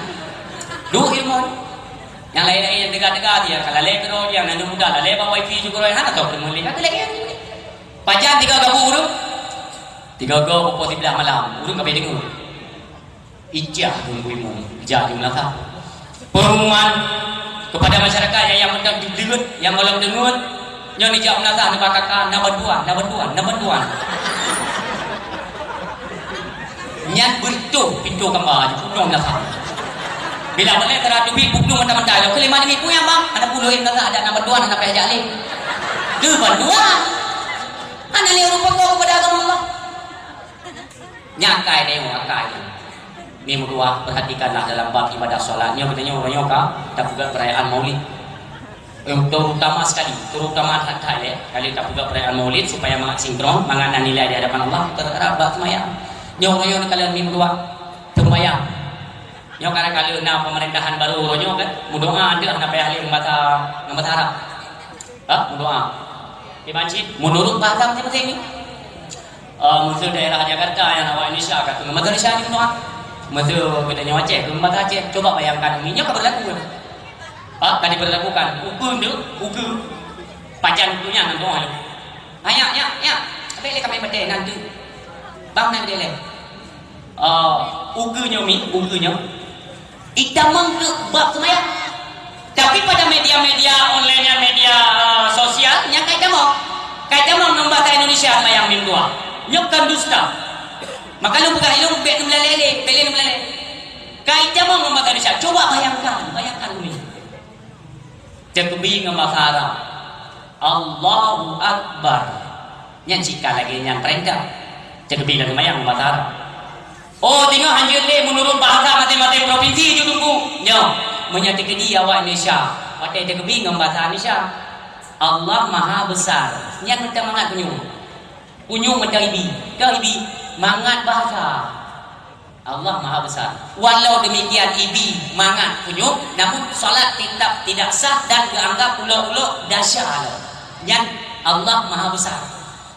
Duek ilmu. Nyang laén-laén nyang teuga-teuga dia, ka lalè keudroe, nyang nan muda lalè bak wifi jukroe, hana tau peurumoh lé. Ka lagèe nyan. Pajan tiga gabu ureueng? Tiga gabu pukul siblaih malam, ureueng ka bai deungoe. Ijak ureueng bu imum, ijak di meunasah. Pengumuman kepada masyarakat yang, yang mantong deungoe, yang golom deungoe, nyoe nijak meunasah, neuba kaka, na bantuan, na bantuan, na bantuan. Nyan beureutoh pintoe kamba jipeunoh meunasah. Bila boleh teurateubi pukul mata-mata, lôn keu lima nibak puyang bang, hana puluh meunasah, adak na bantuan, hana payah jak lé. Deuh bantuan. Hana lé ureueng peuko keupada agama Allah. Nyan akai nyoe, akai nyoe. Ni meutuah, perhatikanlah dalam bab ibadah solat. Nyoe geutanyoe uroe nyoe ka tapeugah perayaan Maulid. Eh, terutama sekali, terutama that-that, eh, kali tapeugah perayaan Maulid supaya mangat sinkron, mangat na nilai di hadapan Allah, terhadap bab seumayang. Nyoe uroe nyoe kalian ni meutuah, seumayang. Nyoe kadang kala na pemerintahan baru uroe nyoe kan, meudoa deuh hana payah lé ngon basa, ngon basa Arab. Ha? Meudoa. Di masjid, menurut bahasa masing-masing ni. Eh, meuseu daerah Jakarta nyang awak Indonesia ka keuneuk bahasa Indonesia ni meudoa. Meuseu geutanyoe Aceh keuneuk bahasa Aceh. Coba bayangkan, nyoe ka berlaku. Ha? Ka diberlakukan. Ukeue tu, ukeue. Pajan ukeue nyan meudoa. Nyak, nyak, nyak. Abéh lé kami meudeh nan tu. Bang nan deh lé. Ah, ukeue nyoe mi, ukeue nyoe. Itamong keu bab seumayang. Tapi pada media-media online nyan, media, ah, sosial nyan ka itamong. Ka itamong ngon bahasa Indonesia seumayang mim dua. Nyoe kan dusta. Maka lôn peugah ilôn bèk neumeulalè lé, bèk lé neumeulalè. Ka itamong ngon bahasa Indonesia. Coba bayangkan, bayangkan umi. Teukeubie ngon bahasa Arab. Allahu Akbar. Nyan cit ka lagèe nyan peurintah. Teukeubie ka seumayang bahasa Arab. Oh, teungoh hanjeuet lé meunurot bahasa maséng-maséng propinsi ju Teungku. Nyoe, meunyoe teukeudi awak Indonesia, watèe teukeubie ngon bahasa Indonesia. Allah Maha Besar. Nyan meuteumeumangat meunyoe. Punyueng macam ibi. Dah ibi mangat bahasa. Allah Maha Besar. Walau demikian ibi mangat punyueng, namun salat tetap tidak sah dan geuanggap ulok-ulok dasya Allah. Nyan Allah Maha Besar.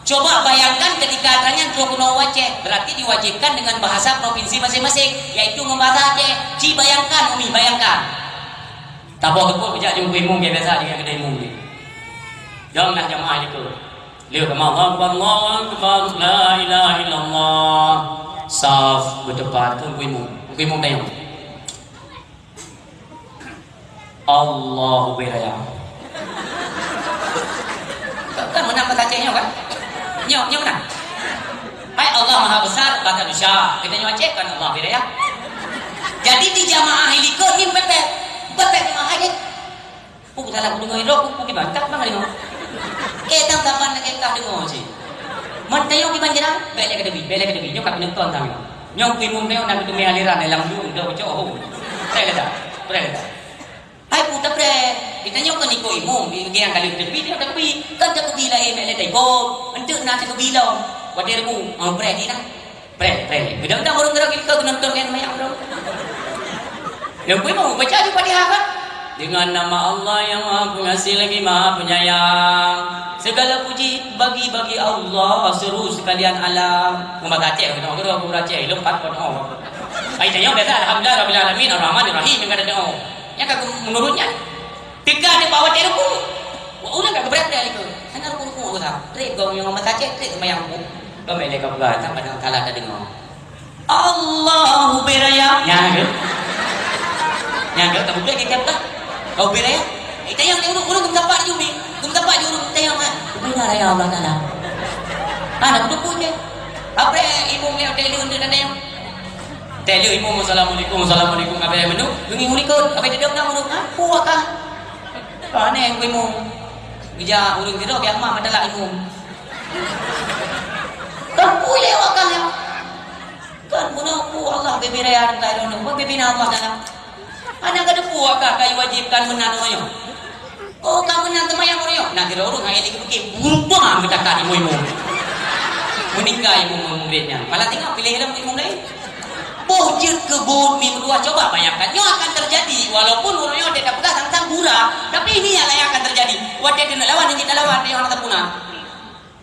Coba bayangkan ketika tanyan troh keunoe u Aceh, berarti diwajibkan dengan bahasa provinsi masing-masing, yaitu ngon bahasa Aceh. Ci bayangkan, Umi, bayangkan. Taboh teupeu kejak jumpa imum biasa dengan kedai imum ni. Jom nah jamaah itu. Lheueh ka Allahu Akbar, Allahu Akbar, la ilaha illallah. Saf beuteupat keu Teungku Imum. Teungku Imum tanyong, "Allahu biraya." Kan meunan bahasa Aceh nyoe kan? Nyoe, nyoe meunan. Hai Allah Maha Besar, bahasa Indonesia. Kita nyoe Aceh kan Allah biraya. Jadi di jamaah ilikot ni pepet. Pepet jamaah Aceh. Peue salah kudeungoe droe, peue kiban, kah bang deungoe. Eh, tang saban lagèe kah deungoe cit. Man tayong kiban jeuet, bèk lé keudeubi, bèk lé keudeubi. Nyoe ka keuneuk ton tanyoe. Nyoe Teungku Imum tayong na geuteumé aliran dalam dueng, dok cok ho. Preh lé dah, preh lé dah. Hai peue tapreh? Geutanyoe kon ikot imum, nyang ka lheueh teukeubi, tanyoe teukeubi. Kan teukeubi laén, bèk lé taikot. Enteuk na teukeubi lom. Watèe ruku, oh, preh di na. Preh, preh. Kadang-kadang ureueng geura geulikot geunonton ngon mayang droe. Nyang peue mau baca di Fatihah kan? Dengan nama Allah yang Maha Pengasih lagi Maha Penyayang. Segala puji bagi-bagi Allah seru sekalian alam. Umat Aceh, kita ureueng Aceh, ilong pat pot oh. Ai tayong biasa, alhamdulillah rabbil alamin, arrahmanir rahim, yang kada doa. Nyang ka menurutnya. Teuka di bawah watèe ruku. Wah, ulôn ka geubrat dari tu. Hana ruku-ruku aku tak. Trép gong nyong mata cek, trép sembahyang ruku. Kau melek kau peugah, tak pada salah tak dengar. Allahu biraya. Nyang ke? Nyang ke? Kamu boleh kecap tak? Kau biraya? Eh, tayang dia urut, urut geumeutapak di jumi. Geumeutapak di urut tayang, ha. Bina raya Allah Taala. Ha, nak kudu pun je. Apa imum dia, dia, dia, dia, dia, dia. Teh lheueh imum, "Assalamualaikum, assalamualaikum," abéh meunurot, beungieng u likot, abéh didong na meunurot, "Ha? Peue ka?" Ka aneh ku imum. Geujak ureueng sidroe, biar mak meutalak imum. Kan peue lé awak kan, ya? Kan bunoe peue Allah geubri raya dan kaya droeneuh, peue geubri na Allah Taala. Hana ka teupeue ka, ka iwajibkan meunan uroe nyoe. Oh, ka meunan teumayang uroe nyoe. Nah, sidroe ureueng ayat lagi bukit. Bumbang geutakat imum-imum. Meuninggai imum-imum murit nyan. Malah tinggal pilih lom imum laén. Boh jeuet keu buet mi meudua. Coba bayangkan. Nyoe akan terjadi. Walaupun uroe nyoe teuka peugah teuntang gura. Tapi ini yang akan terjadi. Watèe keuneuk lawan, jeuet talawan, nyoe hana tapuna.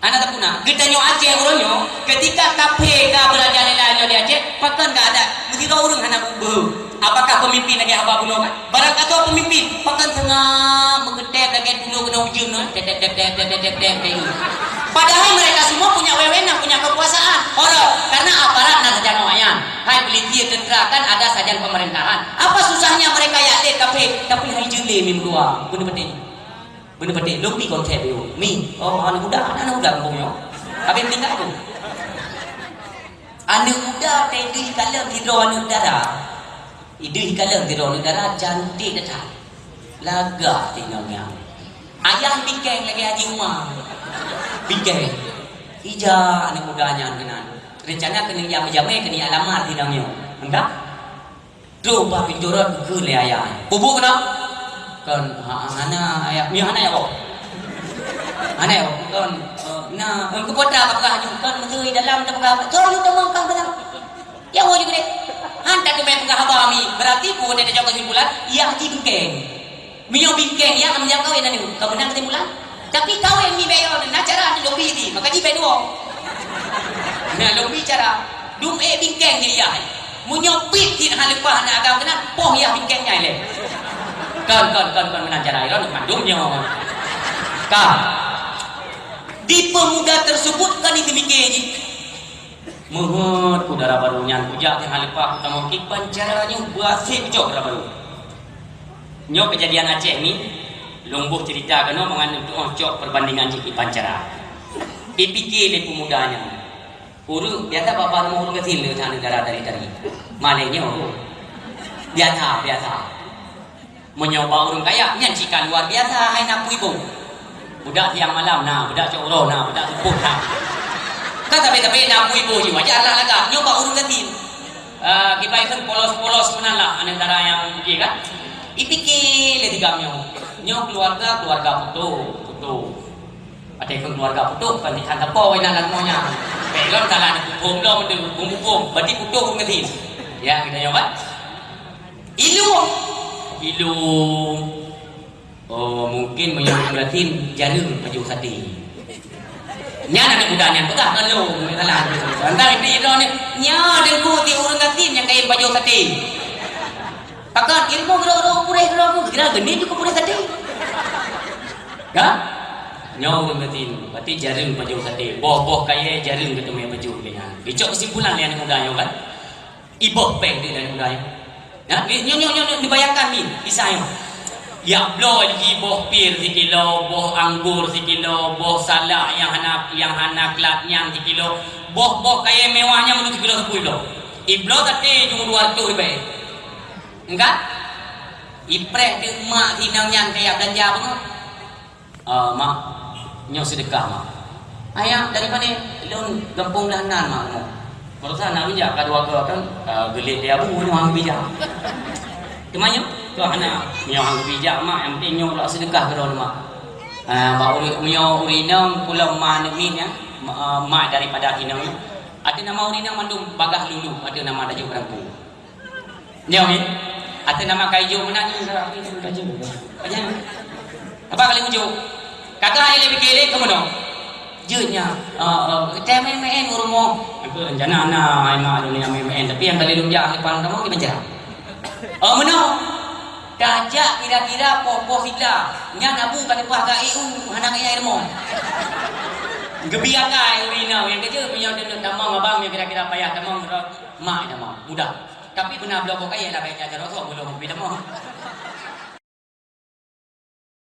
Hana tapuna. Geutanyoe Aceh uroe nyoe, ketika kaphé ka beurajaraja nyoe di Aceh, pakon ka adat meusidroe ureueng hana beu-, beu-, apakah pemimpin lagèe haba bunoe kan? Barangkasoe pemimpin, pakon seungab meukeutép lagèe dulu keunoe ujeuen nyoe, tép, tép, tép. Padahal mereka semua punya wewenang, punya kekuasaan. Oro, karena aparat na sajan awaknyan. Hai polisi, tentera kan ada sajan pemerintahan. Apa susahnya mereka jak lé kaphé, tapi hai jeuet lé mi meudua. Beuna peudeh. Beuna peudeh, lôn bi konsep yôh. Mi, oh, aneuk muda, aneuk muda kampung nyoe. Habéh tinggai tu. Aneuk muda teuh deuh kalon sidroe aneuk dara. Ideuh kalon sidroe aneuk dara, cantik that. Lagak teuh ngon nyan. Ayah bingkeng lagèe Haji Umar. Bingkeng. Ija aneuk muda nyan keunan. Rencana keuneuk jak meujamé, keuneuk jak lamar sidang nyoe. Entah? Troh bak pintoe rot geukheun lé ayah. Peubuet keunoe? Kon, ha, hana, ayah. Nyoe hana, ya, boh. Hana, ya, boh. Kon, eh, na, kon keupeue ka peugah nyoe? Kon, meuseu dalam tapeugah, "Soe yue tamong kang dalam?" Ya, woe jeuet deh. Han tateumé peugah haba mi. Berarti buet teucok kesimpulan, yah jih bingkeng. Meunyoe bingkeng, ya, ka meujak kawén aneuk. Ka meunan kesimpulan. Tapi kawén mi bèk yoh, na cara aneuk lôn bi di. Maka jih bèk duo. Na lôn bi cara. Dum ék bingkeng jih yah. Meunyoe pit cit hana leupah aneuk agam keunan, poh yah bingkeng nyan lé. Kon, kon, kon, kon meunan cara droeneuh mandum nyoe. Ka. Di pemuda tersebut kan itu mikir jih. Meuheuet ku dara barô nyan, kujak teuh leupah, kutamong kiban cara nyoe beuaséh kujok dara barô. Nyoe keujadian Aceh ni, lôn boh ceurita keunoe mangat neutu'oh cok peubandingan jih kiban cara. Ipike lé peumuda nyan. Ureueng biasa bak rumoh ureueng gasien le that dara tari-tari. Malèe nyoe. Biasa, biasa. Meunyoe bak ureueng kaya, nyan cit ka luar biasa, hai na peue iboh. Budak siang malam na, budak cok uroe na, budak suboh na. Kan sabe-sabe na peue iboh jih, wajar lah lagak. Nyoe bak ureueng gasien. Ah, kiban kheun polos-polos meunan lah, aneuk dara nyang jih kan. Ipike lé tigam nyoe. Nyoe keuluwarga, keuluwarga putôh, putôh. Watèe keu keuluwarga putôh, kon ikan teupo inan lam semuanya. Bèk lom salah neupeugah lom, neupeugah, berarti putôh ureueng gasien. Ya, kita nyoe kan? Ilung. Ilung. Oh, mungkin meunyoe ureueng gasien jareueng pajoh saté. Nyan aneuk muda nyan peugah kon lôn, salah. Sementara di droe ni, nyan deungon di ureueng gasien nyang kayém pajoh saté. Pakon ilmu geuroe-roe purèh droe pun, kira geunie cukup purèh saté. Kan? Nyoe ureueng gasien, berarti jareueng pajoh saté. Boh-boh kayèe jareueng geuteumèe pajoh lé nyan. Geucok kesimpulan lé aneuk muda nyoe kan? Iboh péng di dalam budaya. Ya, ni, nyoe, nyoe, nyoe, nyoe, dibayangkan ni, misalnya. Ya, bloe lagi boh pir sikilo, boh anggur sikilo, boh salak nyang hana, nyang hana klat nyan sikilo, boh-boh kayèe mewah nyan meunurot sikilo sepuluh kilo. Ibloe tadi jumlah dua ratus ribèe. Enggak? Ipreh di mak sinong nyan kaya belanja bangai. "Ah, mak, nyoe seudeukah, mak." "Ayah, dari mana?" "Lôn gampông Blah Nan, mak." "Baroesa na bijak ka dua go kan, ah, geulet di abu nyoe hana bijak." "Teuma nyoe?" "Kah hana, nyoe hana bijak, mak, nyang penting nyoe lôn seudeukah keudroe, mak." Ah, bak ureueng, nyoe ureueng inong, pulang ma aneuk miet nyan, ma, ah, mak daripada inong nyoe. Ateueh nama ureueng inong mandum bagaih lulu, ateueh nama Dajuk Rangku. Nyoe, ateueh nama kaijo meunan nyoe, tapi kaijo. Apa kali ujo? Kakak ai lé pike lé keumono. Jeuet nyan, eh, eh, kita main-main u rumoh. Aku rencana na ai mak dunia main-main, tapi nyang kali lôn jak depan kamu di penjara. Oh, meuno. Tajak kira-kira poh-poh sila. Nyan abu ka leupah ka E U, hana kaya ilmu. Geubri akai ureueng inong nyang keujeuet meunyoe deungon tamong abang nyang kira-kira payah tamong rot mak tamong. Mudah. Tapi beuna bloe boh kayèe lah, kayèe ajar rasul, belum lebih lama.